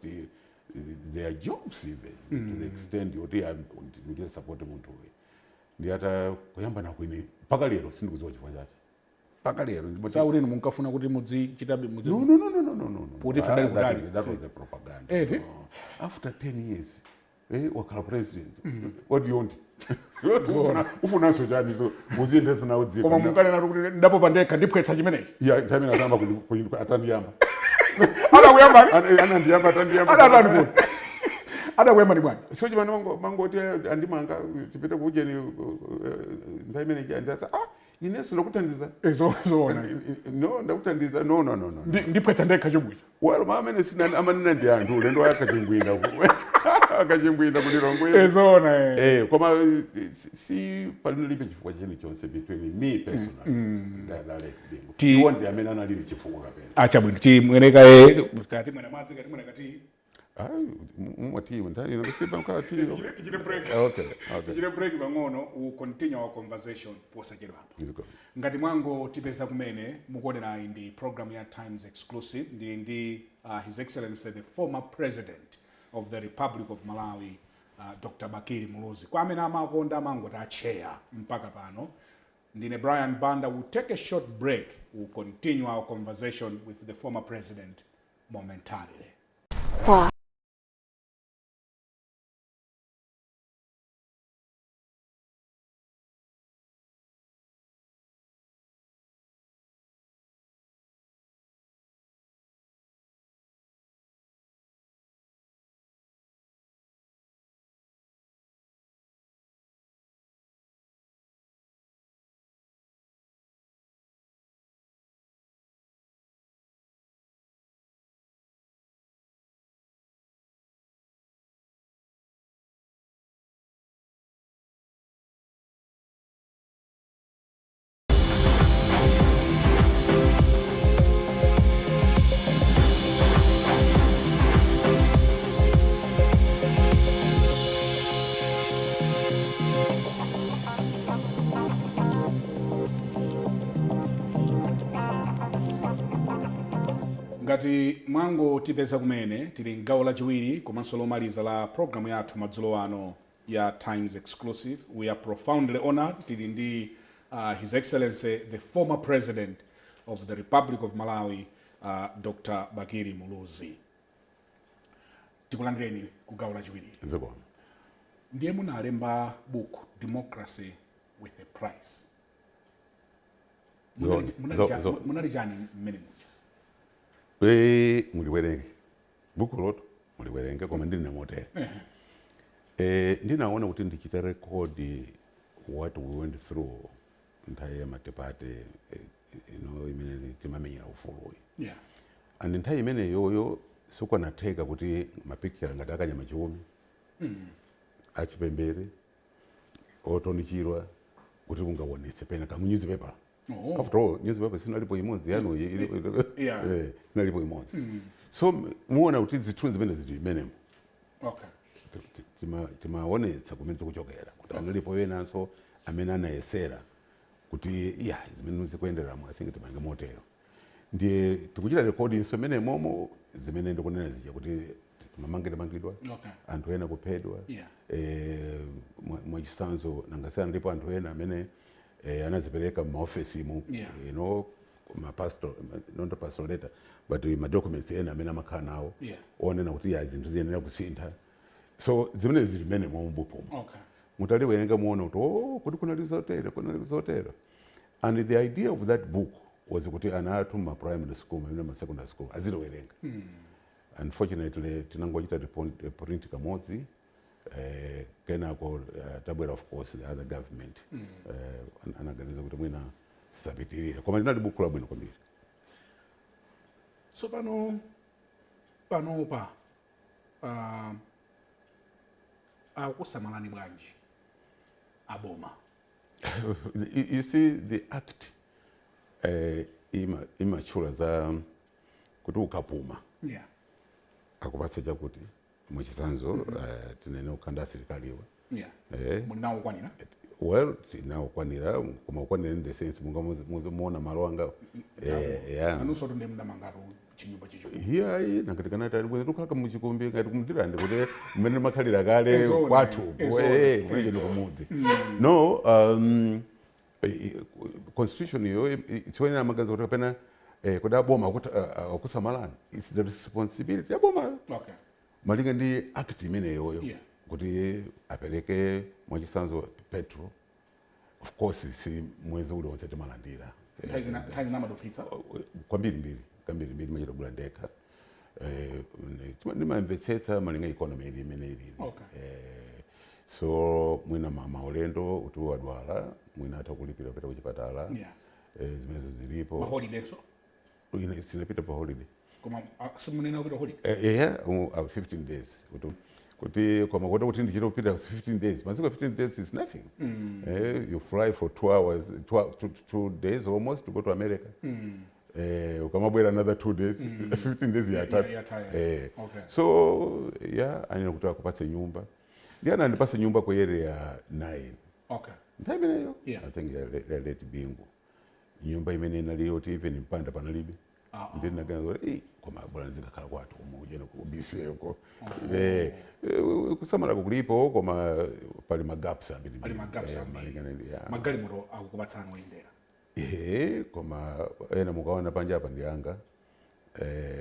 their jobs even, to the extent yoti ndikuchita support munthu uyu. Ndiyata kuyamba na kwini mpaka lero sindikudziwa chifukwa chache. Mpaka lero ndimati Sakuti inu munkafuna kuti mudzichitabe mudzi No. Kuti ife ndali That kutali. That was the propaganda. Eti? No. After 10 years, wakhala president. What do you want? Ufunanso chani? So uziyendesa nawo dziko. Koma munkanena kuti ndapopa ndekha, ndiphwetsa chimenechi? Yeah, nthawi imene atamba atandiyamba. Adakuyambani? Anandiyamba, atandiyamba. Adatani kuti adakuyambani bwanji? So chimene mangoti andimanga, tipite kujeni nthawi imene ija ndasa, inenso ndakuthandiza. Zoona. No, ndakuthandiza. No. Ndiphwetsa ndekha chomwechi. Well, amene sina amanena ndi anthu ulendo wa Kachingwinda, Kachingwinda kulilongwe. Zoona. Koma si panalibe chifukwa chilichonse between me personally ndalale Bingu. Iwo ndi amene analili chifukwa kapena. Achabwino, timwereka kati mwena madzi, kati mwena kati. Ayi, mumatiwe nthawi ino ndisipa mkati. Tichite break. Okay. Tichite break pang'ono, we continue our conversation posachedwa apa. Iziko. Ngati mwangotipeza kumene, mukuonerayi ndi program ya Times Exclusive. Ndili ndi His Excellency the former president of the Republic of Malawi, Dr Bakili Muluzi, kwa amene amakonda amangoti acheya mpaka pano. Ndine Brian Banda. We'll take a short break. We'll continue our conversation with the former president momentarily. Kwa Ngati mwangotipeza kumene, tili mgawo lachiwiri komanso lomaliza la programu yathu madzulo ano ya Times Exclusive. We are profoundly honored, tili ndi His Excellency the former president of the Republic of Malawi, Dr Bakili Muluzi. Tikulandireni ku gawo lachiwiri. Zikomo. Ndiye munalemba buku, Democracy with a Price. Munali chani mmene muja? Muliwerenge buku loto, muliwerenge, koma ndine motere. Ndinaona kuti ndichite record what we went through nthawi ya multiparty ino imene timamenyera ufuluyi. And nthawi imene yoyo sikanatheka kuti mapicture ngati akanyama chiume, achipembere, Orton Chirwa, kuti ungaonetse pena ka mu newspaper. After all, newspaper sinalipo imodzi yanu. Inalipo imodzi, so muona kuti zithunzi zimene zili imenemo timaonetsa kumene tikuchokera, kuti analipo enanso amene anayesera kuti ya zimene zikuyenderamo, I think tipange motero. Ndiye tikuchita recordinso imene momo zimene ndikunena zija, kuti timamangidwa, anthu ena kuphedwa. Mwachitsanzo, nangasi analipo anthu ena amene anazipereka m'maofesimu, ma pastor, not a pastor letter, but ma documents ena amene amakhala nawo onena kuti ya zinthu ziyenera kusintha. So zimene zili mmene mombukumo, mutaliwerenga muona kuti, oh, kuti kunali zotere, kunali zotere. And the idea of that book was kuti ana athu ma primary school, mamene ma secondary school aziliwerenga. Unfortunately, tinangochita print kamodzi. Kenako tabwera, of course, the other government anaganiza kuti mwina sisapitirire, koma linali buku labwino kwambiri. Tsopano panopa akusamalani bwanji aboma? You see, the act imatchula za kuti ukapuma akupatsa chakuti. Mwachitsanzo, tinene ukhanda asilikaliwa. Muli nawo okwanira? Well, tinawokwanira, koma ukwanira in the sense munga muona malo anga, yeah. Nanunso tunde mnamangatu chinyumba chicho. Hiyayi, nangati kanatani bwezi tukhala muchikumbi ngati kumdirande, kuti mmene makhalira kale Ezona, kwathu. Ezona. Kumene ndi kumudzi. No, constitution iyo ichiwenera magazi kuti kapena kuti aboma kuti akusamalani, it's the responsibility ya bomayo malinga ndi act imeneyoyo kuti apereke, mwachitsanzo, petrol. Of course, si mwezi uliwonse timalandira. Nthawi zina amaduphitsa. Kwambiri mbiri, kwambiri mbiri machita kugula ndekha. Ndimamvetsetsa malinga economy ili imene ilili. So mwina maulendo, kuti wadwala, mwina atha kulipira kupita kuchipatala. Zimenezo zilipo. Maholiday so? Ine sinapita pa holiday. Koma simunena kupita holiday? Yeah, 15 days, kuti koma kuti ndichite kupita 15 days, masiku 15 days is nothing. You fly for 2 hours, 2 days almost to go to America. Ukamabwera another 2 days, 15 days yatatu. Yataya. So yeah, anena kuti akupatse nyumba, ndi anandipatse nyumba ku Area 9 nthawi imeneyo. I think ya late Bingu, nyumba imene inaliyo kuti even mpanda panalibe. Ndinaganiza kuti, "Ei, koma bora ndizikakhala kwathu kumo ujene ku BCA ko." Kusamalako kulipo, koma pali magaps ambiri. Pali magaps ambiri. Malingana yeah. Magalimoto akukupatsani oyendera? Koma ena mukaona panja apa ndi anga.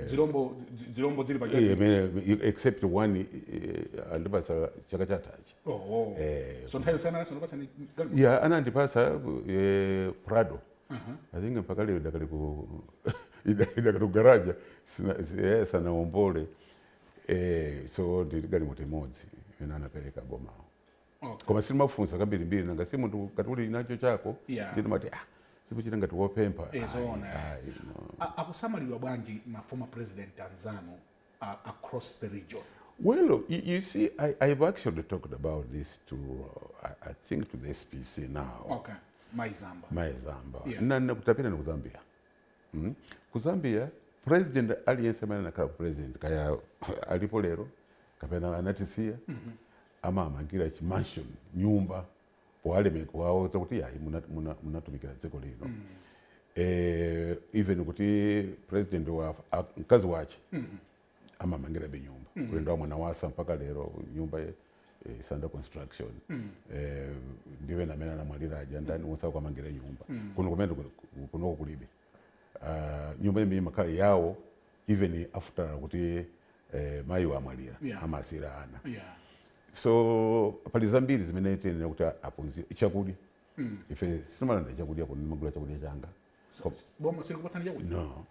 Zilombo zili pa Imene except one, andipasa chaka chathachi. Oh. So nthawi yonse anapatsani galimoto? Yeah, anandipasa Prado. I think mpaka leo idakali ku garaja, sanaombole. So ndi galimoto imodzi imene anapereka bomawo. Koma silimafunsa kambirimbiri, nanga si munthu ngati uli nacho chako, ndinamati, ah, sikuchita ngati wopempha. Zoona. Ayi, no. Akusamalidwa bwanji ma former president anzanu across the region? Well, you see, I've actually talked about this to, I think, to the SPC now. Okay, Mai Zamba. Mai Zamba. Yeah. Na kutapita ni ku Zambia. Ku Zambia, president aliyense amene anakhala president, kaya alipo lero kapena anatisiya, amamangira chimansion, nyumba powalemeka wawo zakuti yayi, munatumikira dziko lino. Even kuti president wa mkazi wache amamangira be nyumba, kulendo wa Mwanawasa mpaka lero nyumba is under construction. Ndiwe namene anamwalira aja ndani wonse akumangira nyumba. Kuno kumene kunoko kulibe. Nyumba imene imakhala yawo even after kuti mayi wamwalira, amasira ana. So pali zambiri zimene tiyenera kuti aphunzire. Chakudya, ife sitimalanda chakudya kuno, nimagula chakudya changa. Boma silikupatsani chakudya? No,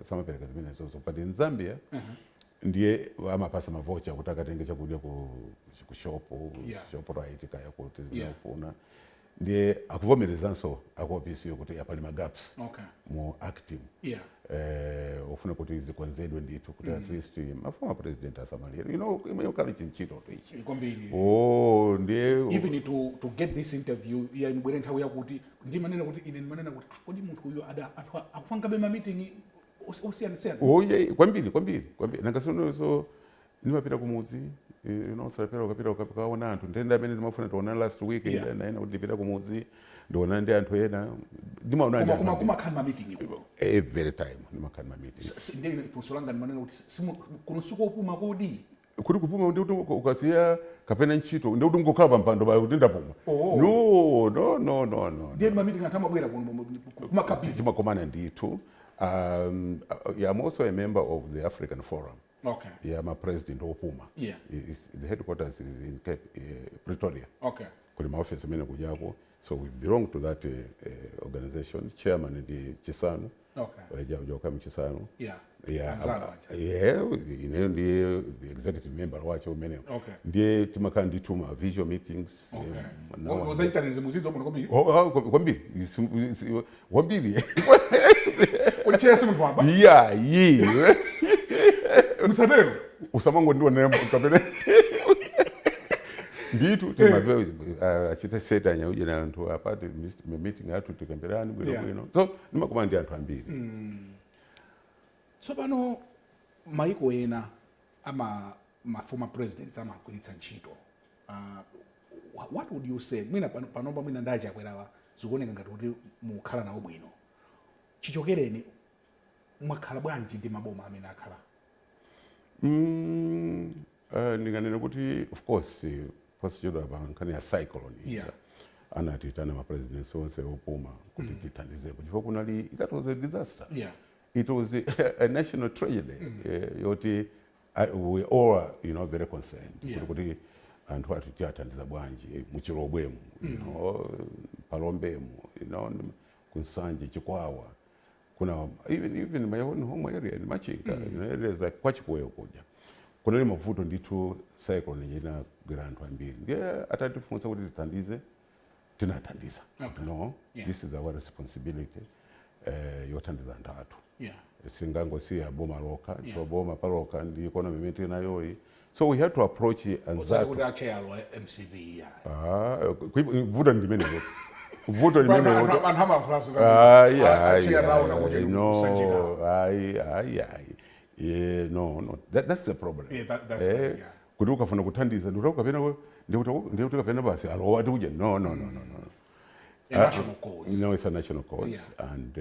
samapereka zimenezozo, but in Zambia ndiye amapasa ma voucher kuti akatenge chakudya ku shop, Shoprite kaya kuti zimene ufuna. Ndiye akuvomerezanso akuofisi kuti apali ma gaps mu act ufuna kuti zikonzedwe ndithu kuti at least ma former president asamalire, imwe kali chinchito ichi. Kwambiri. Oh, ndiye Even to get this interview ya imubwere nthawi yakuti ndimanena kuti ine ndimanena kuti, ah, kodi munthu uyu ada anthu akupangabe ma meeting osiyanasiyana. Oye, kwambiri, kwambiri, kwambiri. Nangasono ndimapita kumudzi, salapera ukapita ukaona anthu ndenda amene ndimafuna tiona last week. Naena kuti ndipita kumudzi, ndionana ndi anthu ena, ndimaona ndi koma anthu ambiri. Kumakhala ma meeting kuno? Every time ndimakhala ma meeting. Ndiye funso langa ndimanena kuti kuno sikopuma kodi? Kuti kupuma ndi kuti ukasiya kapena ntchito, ndi kuti ngokhala pampando bali kuti ndapuma. Oh. No, no, no, no, no. Ndiye ma meeting anthu amabwera kuno, kumakhala busy. Timakomana ndithu. Yeah, I'm also a member of the African Forum ya ma president opuma. The headquarters is in Cape, Pretoria. Kuli maofisi amene kujako, so we belong to that organization. Chairman ndi Chisanu. Joaquim Chisanu. Yeah. Anzanu aja. Yeah, ineyo ndiye the executive member wacho umenewo. Ndiye timakhala ndithu ma visual meetings. Now and Oza then. internet muzidzo muno kwambiri. Oh, kwambiri, kwambiri. Kodi cheya si munthu wamba? Yeah, yi. Musatero. Usamangondionera kapena ndithu timamve achita setanya uje na anthu apati meeting athu, tikamberani bwino bwino. So ndimakumana ndi anthu ambiri. Tsopano maiko ena ama ma former presidents amagwiritsa ntchito. What would you say? Mwina panopa mwina ndachakwerawa zikuoneka ngati kuti mukhala nawo bwino. Chichokereni mwakhala bwanji ndi maboma amene akhala? Ndinganene kuti of course posachedwa pa nkhani ya cyclone ija, anatitana ma presidents onse opuma kuti tithandizepo chifukwa kunali, that was a disaster. It was a national tragedy, yoti we all are very concerned kuti anthu ati tiyathandiza bwanji, muchilobwemu, palombemu, kunsanje, Chikwawa, kuna even my own home area in Machinga, areas like kwachikuweyo kuja kunali mavuto ndithu. Cyclone inagwira anthu ambiri, ndiye atatifunsa kuti tithandize, tinathandiza. No, this is our responsibility, yothandiza anthu athu. Singangosiya boma lokha chifukwa boma palokha ndi economy imene tinayoyi, so we had to approach Osati anzathu. kuti acheyalo MCP ya. Ah, vuto ndimeneyo, vuto limeneyo. Anthu amalankhulaso. Ayi, ayi, Acheyalaona kuti ayi, kusanjika. No, ayi, ayi, ayi. Yeah, no, no, that's the problem. Yeah, that's right, yeah. Kuti ukafuna kuthandiza ndikuti kapena ndikuti kapena basi alowa tikuja. No, no, no, no, no. A national cause. No, it's a national cause. And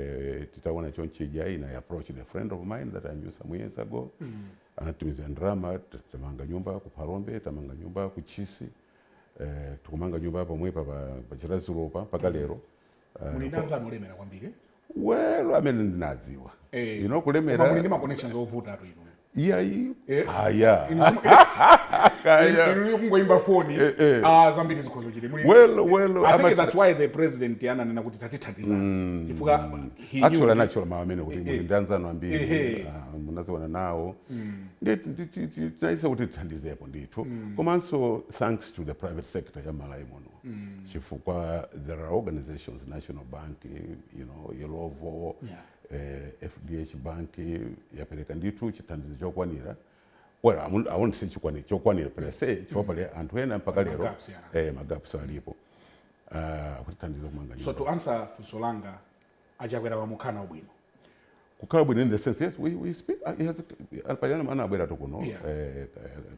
titaona chonchija, ina I approached a friend of mine that I knew some years ago. Anatumiza ndrama, tamanga nyumba ku Phalombe, tamanga nyumba ku Chisi. Tukumanga nyumba pomwepa pa Chiradzulu pa mpaka lero. Muli ndi anzanu olemera kwambiri. Well, amene ndinadziwa. Koma muli Kulemera. ndi ma connections ovuta atu inu. Iyayi. Aya. Inu inu kungoimba foni, ah, zambiri zikhozo chili. Well, I think that's why the president ananena kuti tatithandiza. Chifukwa he knew. Actually anachula mawu amene kuti muli ndi anzanu ambiri, Ehe. munaziona nawo. Tinayisa kuti tithandizepo ndithu, komanso thanks to the private sector ya Malawi muno, chifukwa there are organizations, National Bank, Illovo, FDH Bank yapereka ndithu chithandizo chokwanira. Well, I won't say chokwanira per se, chifukwa pali anthu ena mpaka lero Magaps, yeah. Magaps alipo, kutithandiza kumanga So nyumba. to answer funso langa, achakwera pamukhala nawo bwino? Kukhala bwino in the sense, yes, we speak. He has pajana anabwera to kuno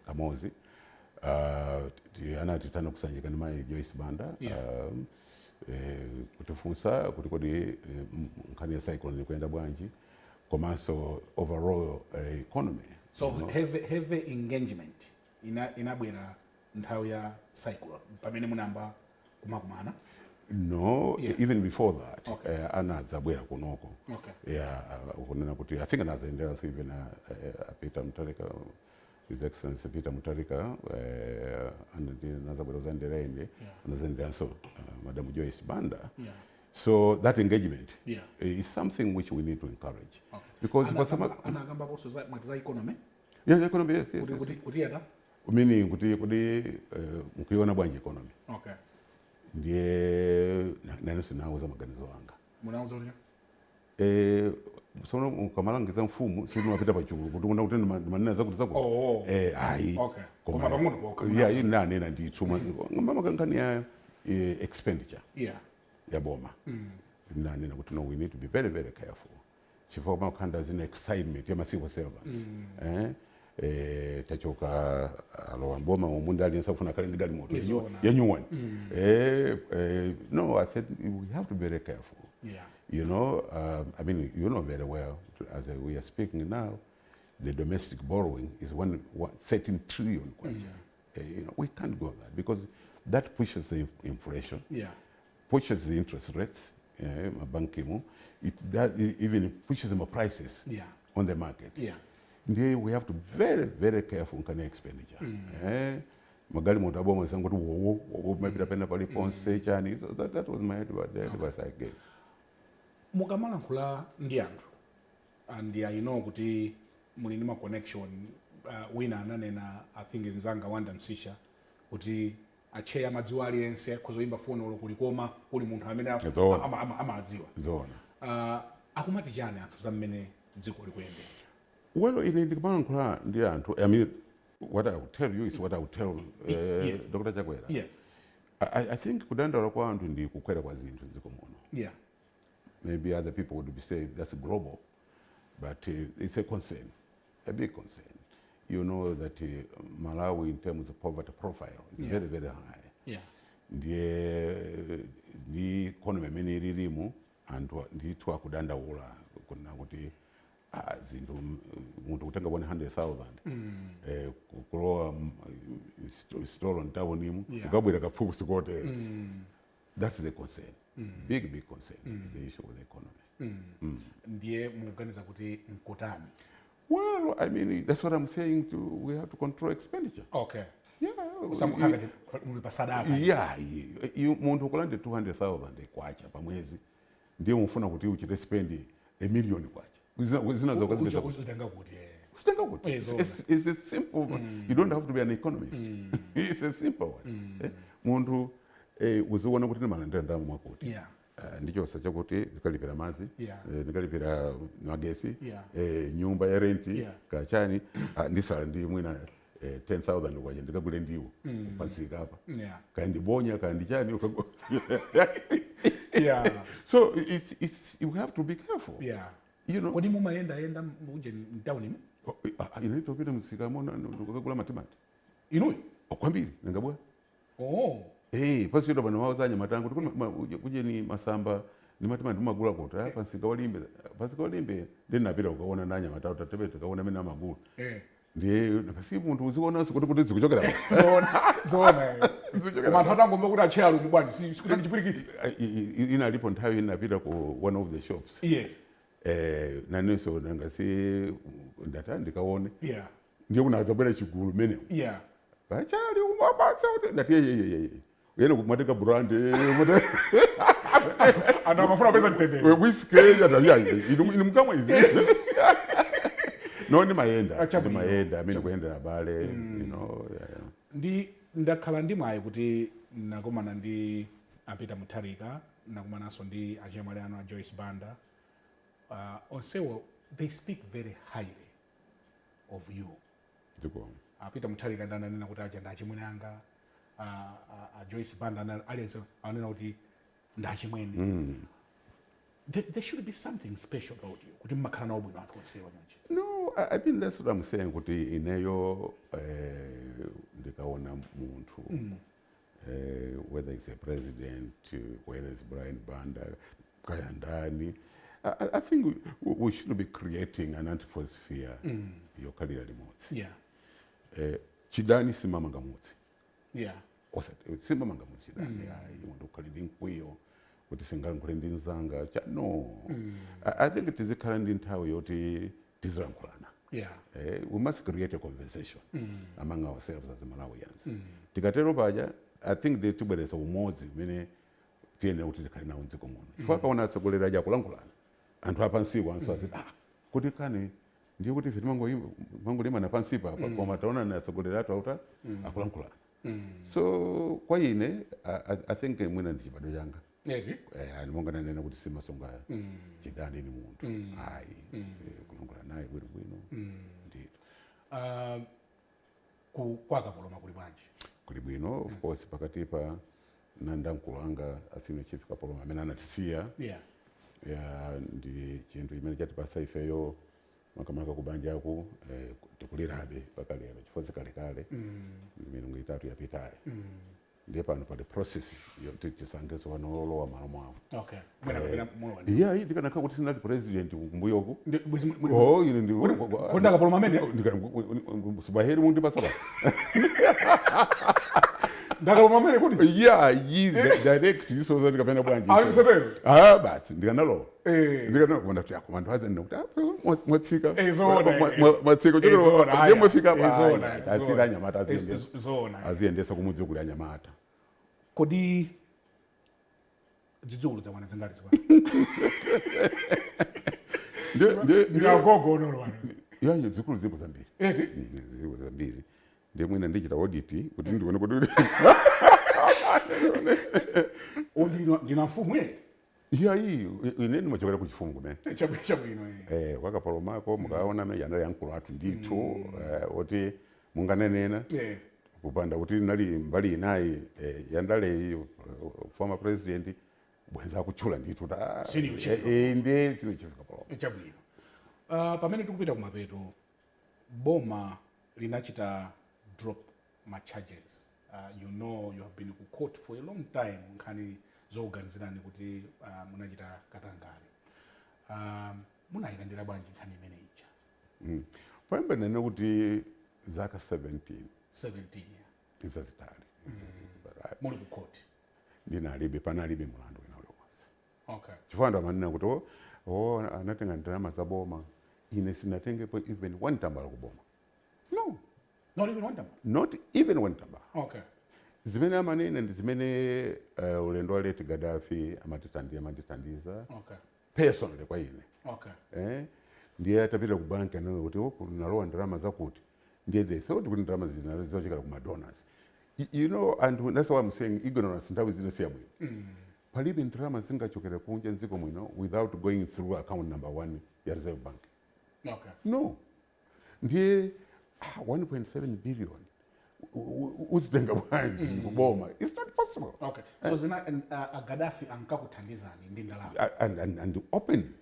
kamozi, anatitana kusanjika ndi mayi Joyce Banda, kutifunsa kuti kodi nkhani ya cyclone ikuyenda bwanji, komanso overall economy. So heavy engagement inabwera nthawi ya cyclone pamene munamba kumakumana? No, even before that. Anadzabwera kunoko. Yeah, kunena kuti I think anazaenderanso even Peter Mutharika, His Excellency Peter Mutharika, anazabwera kuzandera ine. Anazaenderanso Madam Joyce Banda. So that engagement is something which we need to encourage. Because Anakambaponso mwati za economy? Yeah, the economy, yes. Kuti kuti yata Meaning kuti mukuiona bwanji economy? Ndiye nanenso nawuza maganizo anga. Munauza kuti? Sono ukamalangiza mfumu sitimapita pachulu kuti una kuti ndimanena zakuti zakuti. Oh. Ayi. Koma pang'ono pokha. Yeah, inanena ndithu makankhani ya expenditure ya boma. Nanena kuti no, we need to be very, very careful chifukwa makhanda zina excitement ya ma civil servants, tachoka alowa mboma umu aliyense akufuna akhale ndi galimoto Izona. Ya new one. No, I said we have to be very careful. I mean, you know very well, as we are speaking now, the domestic borrowing is one 13 trillion kwacha. We can't go that because that pushes the inflation, pushes the interest rates, mabankimu. It does, even pushes the prices on the market. Ndiye we have to be very, very careful nkhani ya expenditure. Magalimoto aboma sangoti wowo wowo mapita pena paliponse chani. So that was my advice, the advice I gave. Mukamalankhula ndi anthu, and I know kuti muli ndi ma connection, wina ananena, I think nzanga Wanda Msisha, kuti acheya amadziwa aliyense, akhoza kuyimba foni olo kulikoma kuli munthu amene Zoona. amadziwa. Zoona. Akumati chani anthu za mmene dziko likuyendera? Well, ine ndikumalankhula ndi anthu, I mean, what I will tell you is what I will tell Dr. Chakwera. I think kudandaula kwa anthu ndi kukwera kwa zinthu mdziko muno. Maybe other people would be saying that's global, but it's a concern, a big concern. You know that Malawi, in terms of poverty profile, is very, very high. Ndiye ndi economy imene ililimu, anthu ndithu akudandaula kuna kuti zinthu, munthu kutenga 100,000 kulowa store mtaunimu, ukabwera kaphukusi kotere. That's the concern, big, big concern, the issue with the economy. Ndiye mukuganiza kuti nkutani? Well, I mean, that's what I'm saying to, we have to control expenditure. Yeah. Usamukhala ngati muli pa sadaka. Yeah, munthu ukulande 200,000 kwacha pamwezi, ndiye mufuna kuti uchite spend a million kwacha. Zina zokazipeza kuti. Uzitenga kuti? Usitenga kuti. Zoona. It's a simple, you don't have to be an economist. It's a simple one. Munthu uziona kuti ndimalandira ndalama mwakuti. Ndichosa chakuti ndikalipira madzi, ndikalipira magesi, nyumba ya renti, kachani, ndisala ndi mwina 10,000 kwacha ndikagule ndiwo pansika apa. Kaya ndibonya, kaya ndichani. So it's you have to be careful. Kodi mumayendayenda muje mtauni? Oh, ine topita msika mona ndikagula matimati. Inuyo? Oh, kwambiri ningabwa. Oh. Pasito pano wawuzanya matango kuti kuje ni masamba ni matimati mumagula kuti pansika walimbe, pansika walimbe ndinapita ukaona nanya matatu tatebe tikaona mene amagula. Ndiye nakasi munthu uzionanso kuti zikuchokera. Zona, zona. Koma anthu atangomva kuti acheya lumu bwanji, sikuti ndi chipwirikiti. Inalipo nthawi inapita ku one of the shops. Nanenso nangasi ndata ndikaone. Ndiye kunadzabwera chigulu menemo. Pachali umabasa kuti ndati ye ye ye ye. Yene kumatenga brand. Anthu amafuna kupeza mtendere. Whisky ya ya inu mkamwa izi. No, ndimayenda. Achabwino. Ndimayenda, amene kuyendera abale. Yeah. Ndi ndakhala ndi mwayi kuti nakumana ndi a Peter Mutharika, nakumananso ndi achemwali anu a Joyce Banda. Onsewo they speak very highly of you. Dziko. A Peter Mutharika ndananena kuti aja ndi achimwene anga, a Joyce Banda aliyense anena kuti ndi achimwene. There should be something special about you kuti mmakhala nawo bwino anthu onsewa chonchi. No, I mean, that's what I'm saying kuti ineyo ndikaona munthu, whether it's a president, whether it's Brian Banda, kaya ndani, I think we should be creating an atmosphere yokhalira limodzi. Chidani simamanga mudzi. Osati simamanga mudzi chidani. Ayi, munthu ukhale ndi mkwiyo kuti singalankhule ndi mzanga cha no. I think tizikhala ndi nthawi yoti tizilankhulana. We must create a conversation among ourselves as Malawians. Tikatero paja, I think tibweresa umodzi umene Tiyenera kuti tikhale nawo mdziko muno, chifukwa akaona atsogoleri aja akulankhulana, anthu apansipo anso aziti, "Ah, kuti kani ndiye kuti ife timangolimana pansipa apa, koma taona ni atsogoleri athu auta akulankhulana." So kwa ine I think mwina ndi chibadwa changa. Eti. Monga nanena kuti simasunga chidani ni munthu, ayi. Kulankhula naye bwinobwino ndithu. Ku kwakapoloma kuli bwanji? Kuli bwino. Of course, pakati pa nanda mkulu anga a Senior Chief Kapoloma amene anatisiya, ya, ndi chinthu chimene chatipasa ifeyo, makamaka kubanjaku, tikulirabe mpaka lero, chifukwa zikalekale, milungu 3 yapitayo. Ndiye pano pali process yoti tisankheso wanolowa malo mwawo. Okay, bwena kapena mulowa? Iya, ndikanakhala kuti sinali president kumbuyoku, Ndi oh, ine ndi Kodi akapoloma amene? Subaheri mundipasa pa Ndakapoloma amene kuti? Ya, yi direct isoza ndikapena bwanji? Ali msatero? Ah, basi, ndikanalowa. Ndikanalowa kumanda kuti akoma anthu azanena kuti, "Ah, mwatsika." Zoona, Mwatsika. Zoona, Ndiye aya. mwafika. Zoona, Asira zoona. anyamata aziyendesa. Zoona. Aziyendesa kumudzi kuli anyamata. Kodi zidzukulu zakwana zingati zikwana? Ndiye Ndikagogo onolo wano. Yaye, zikulu zipo zambiri. Eti. Zipo zambiri. Ndiye mwina ndichita audit kuti ndione kuti O, ndina mfumu eti? Iyayi, ine ndimachokera ku chifumu kumene. Chabwino. Kwakapolomako mukaona amene yanali yankulu athu ndithu, oti munganenena kupanda kuti nali mbali inayi, yandaleyi, former president bwenza akutchula ndithu ta Senior Chief. Ndiye Senior Chief Kapoloma. Chabwino. Pamene tikupita kumapeto, boma linachita drop ma charges. You know, you have been ku court for a long time, nkhani zokuganizirani kuti munachita katangale. Munayilandira bwanji nkhani imene ija? Poyamba nene kuti zaka 17. 17, yeah. Zazitali. Muli ku court. Ndinalibe, panalibe mulandu wina uliwonse. Chifukwa anthu amanena kuti, oh, anatenga ndalama za boma. Ine sinatengepo even one tambala kuboma, no. Not even one tambala? Not even one tambala. Zimene amanena ndi zimene ulendo wa late Gaddafi amatithandiza personally kwa ine. Ndiye atapita ku banki anena kuti, "Oh, nalowa ndalama zakuti." Ndiye they thought kuti ndalama zina zochokera ku madonors. You know, and that's why I'm saying ignorance nthawi zina siyabwino. Palibe ndalama zingachokera kunja mdziko muno without going through account number one ya Reserve Bank. No, ndiye 1.7 billion uzitenga bwanji kuboma? It's not possible. Okay, so zina Gaddafi ankakuthandizani ndi ndalama? And open.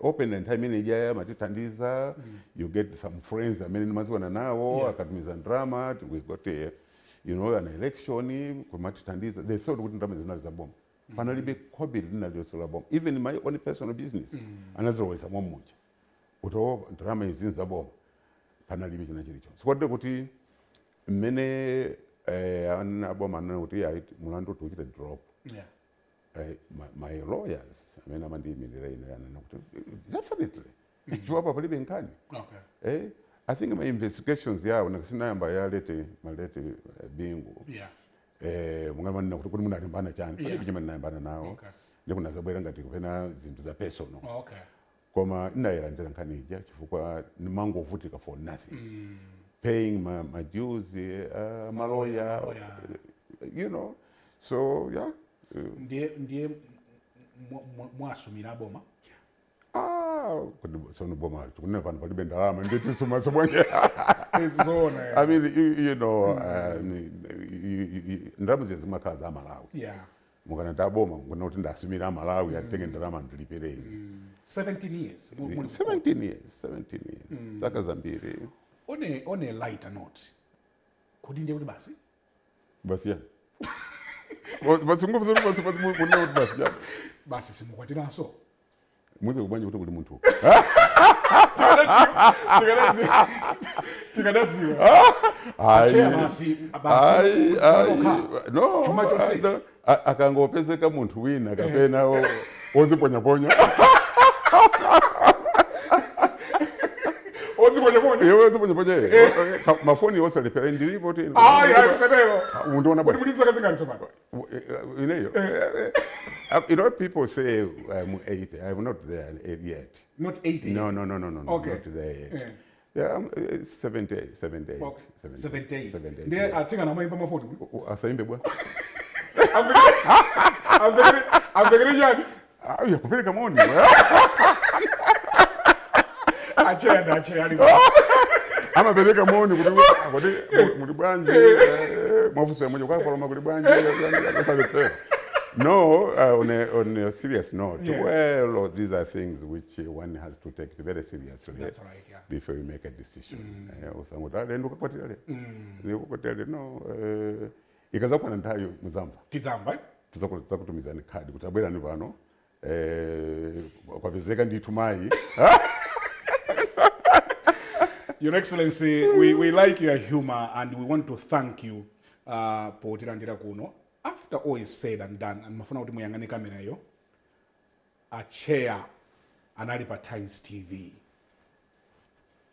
Open, and nthawi imene ija amatithandiza. You get some friends amene ndimaziwana nawo, akatumiza ndalama. We got a, you know an election, kumatithandiza. They thought kuti ndalama zinali za boma. Panalibe khobiri linalilonse la boma. Even my own personal business anazilowesa mommuja kuti, "Oh, ndalama izi nzaboma." Panalibe china chilichonse, kotero kuti mmene aboma anena kuti ayi, mulandu tiuchite drop, my lawyers amene amandiyimirira ine anena kuti definitely, chifukwa palibe nkhani. I think my investigations yawo nakasinayamba ya late ma late Bingu. Mungamanena kuti munalimbana chani? Palibe chimene ndinayambana nawo. Ndikunazabwera ngati kapena zinthu za personal. Koma inayilandira nkhani ija chifukwa nimangovutika for nothing, paying my dues, maloya. Maloya. So yeah. Ndiye mwasumira boma? Ah, kuti sono boma tikunena pano palibe ndalama, nditi sumaso bwanje. Zoona. I mean, ndalama ziya zimakhala za Malawi. Mukana taboma ngona kuti ndasumira Amalawi atenge ndalama ndilipireni. 17 years muli ku 17 years, 17 years, zaka zambiri. On a lighter note, kodi ndiye kuti basi? Basi yani, basi nguvu, basi basi, munena kuti basi yani? Basi, simukwatiranso? Muze kubanja kuti kuli munthu. Tikadadziwa. Ayi. Chair, basi basi. Ayi, ayi, no. Chuma chonse. No. Akangopezeka munthu wina kapena oziponyaponya. Odziponyaponya. Iwe ziponyaponya mafoni osalipira ndilipo ti. Ayi, ayi, kusatero. Undiona Kuti bwana. muli zaka zingati tsopano? Ineyo. People say I'm 80. I'm not there yet. Not 80? No. Okay. Not there yet. Yeah. Yeah, I'm 78, 78. Okay. 78. 78. 78. Ndiye atsikana amayimba mafoni. Asaimbe bwa. Amvekere chani? Ah, ya kupereka moni. Achenda, achenda. Amapereka moni kuti muli bwanji, mwafusa mwenye kwa paloma kuli bwanji, asalepera. No, on a serious note, well, these are things which one has to take very seriously That's right, yeah. before you make a decision. Usanguti ale ndikukwatira le. Ndikukwatira le, no, ikazakwana nthawi muzamva. Tidzamva, eh? Tizakutumizani khadi kuti abwerani pano. Kwapezeka ndithu mayi. Your Excellency, we like your humor and we want to thank you potilandira kuno. After all is said and done, and mafuna kuti muyang'ane kamera iyo, a chair anali pa Times TV.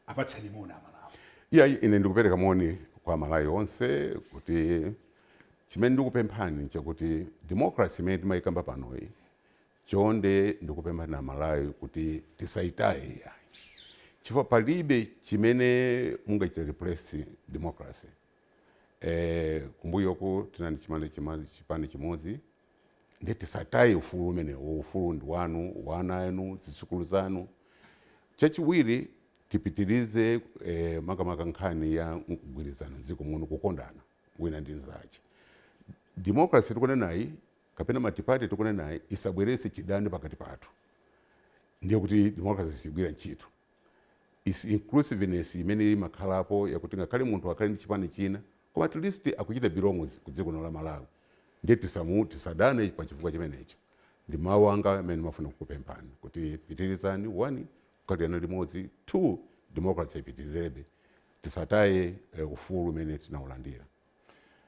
Apatseni moni Amalawi. Iya, ine ndikupereka moni kwa Malawi onse kuti chimene ndikupemphani nchakuti democracy imene timayikamba panoyi, chonde ndikupemphani Amalawi kuti tisayitaye iyayi, chifukwa palibe chimene mungachita replace democracy. Kumbuyoku tinali chipani chimodzi, ndiye tisataye ufulu umenewo. Ufulu ndi wanu, wana anu, zidzukulu zanu. Chachiwiri, tipitirize makamaka nkhani ya mgwirizano mdziko muno, kukondana wina ndi mnzache. Democracy tikunenayi kapena multiparty tikunenayi isabwerese chidani pakati pathu, ndiye kuti democracy sigwira ntchito. Is inclusiveness imene imakhalapo yakuti ngakhale munthu akhale ndi chipani china, koma at least akuchita belong ku dziko lino la Malawi, ndiye tisadane pa chifukwa chimenecho. Ndi mawu anga amene mafuna kukupemphani kuti pitirizani, one, kukhalirana limodzi, two, democracy ipitirirebe, tisataye ufulu umene tinawulandira.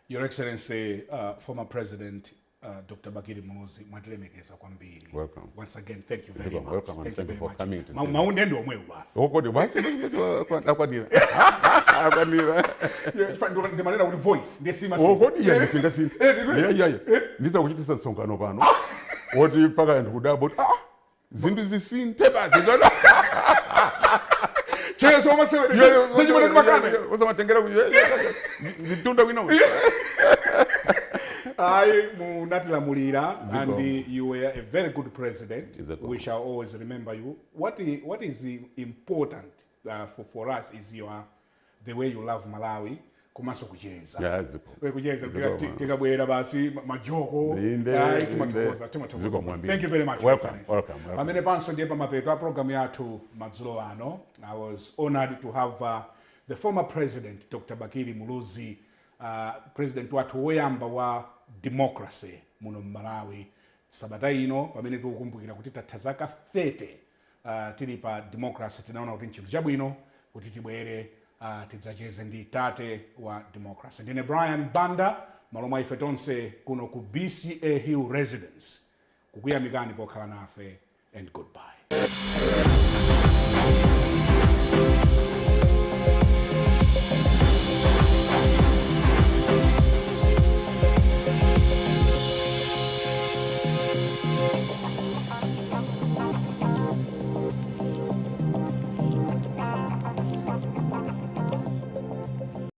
Your Excellency, former President Dr. Bakili Muluzi, mwatilemekeza kwambiri. Welcome. Once again, thank you very Welcome, much. welcome, and Thank you thank you very for much. coming to see me. Maunde ndi omwewo basi. Okodi basi, basi, akwanira, akwanira. Yeah, ndimanena kuti voice ndiye sima. Okodi iya ndisingasintha. Eh, Iya, ndiza kuchitisa msonkhano pano woti mpaka anthu kudabwa kuti, ah, zinthu zisinthe basi. Cheso omasewera. Chachimene ndimakane. Usamatengera nditunda wina. Ayi, munatilamulira Ziko. and you were a very good president. Ziko. We shall always remember you. What is important for us is the way you love Malawi komanso kucheza. Ya, ziko. We kucheza. Ziko, tikabwera basi majoko. Inde, Ayi, inde. timathokoza, timathokoza. Ziko mwambiri. Thank you very much, Welcome, Excellency. welcome, welcome. Pamene panso ndiye pamapeto a programu yathu madzulo ano. I was honored to have the former President Dr. Bakili Muluzi, president wathu woyamba wa democracy muno mMalawi, sabata ino pamene tikukumbukira kuti tatha zaka 30 tili pa democracy. Tinaona kuti nchinthu chabwino kuti tibwere tidzacheze ndi tate wa democracy. Ndine Brian Banda, malo mwa ife tonse kuno ku BCA Hill Residence, kukuyamikani pokhala nafe, and goodbye.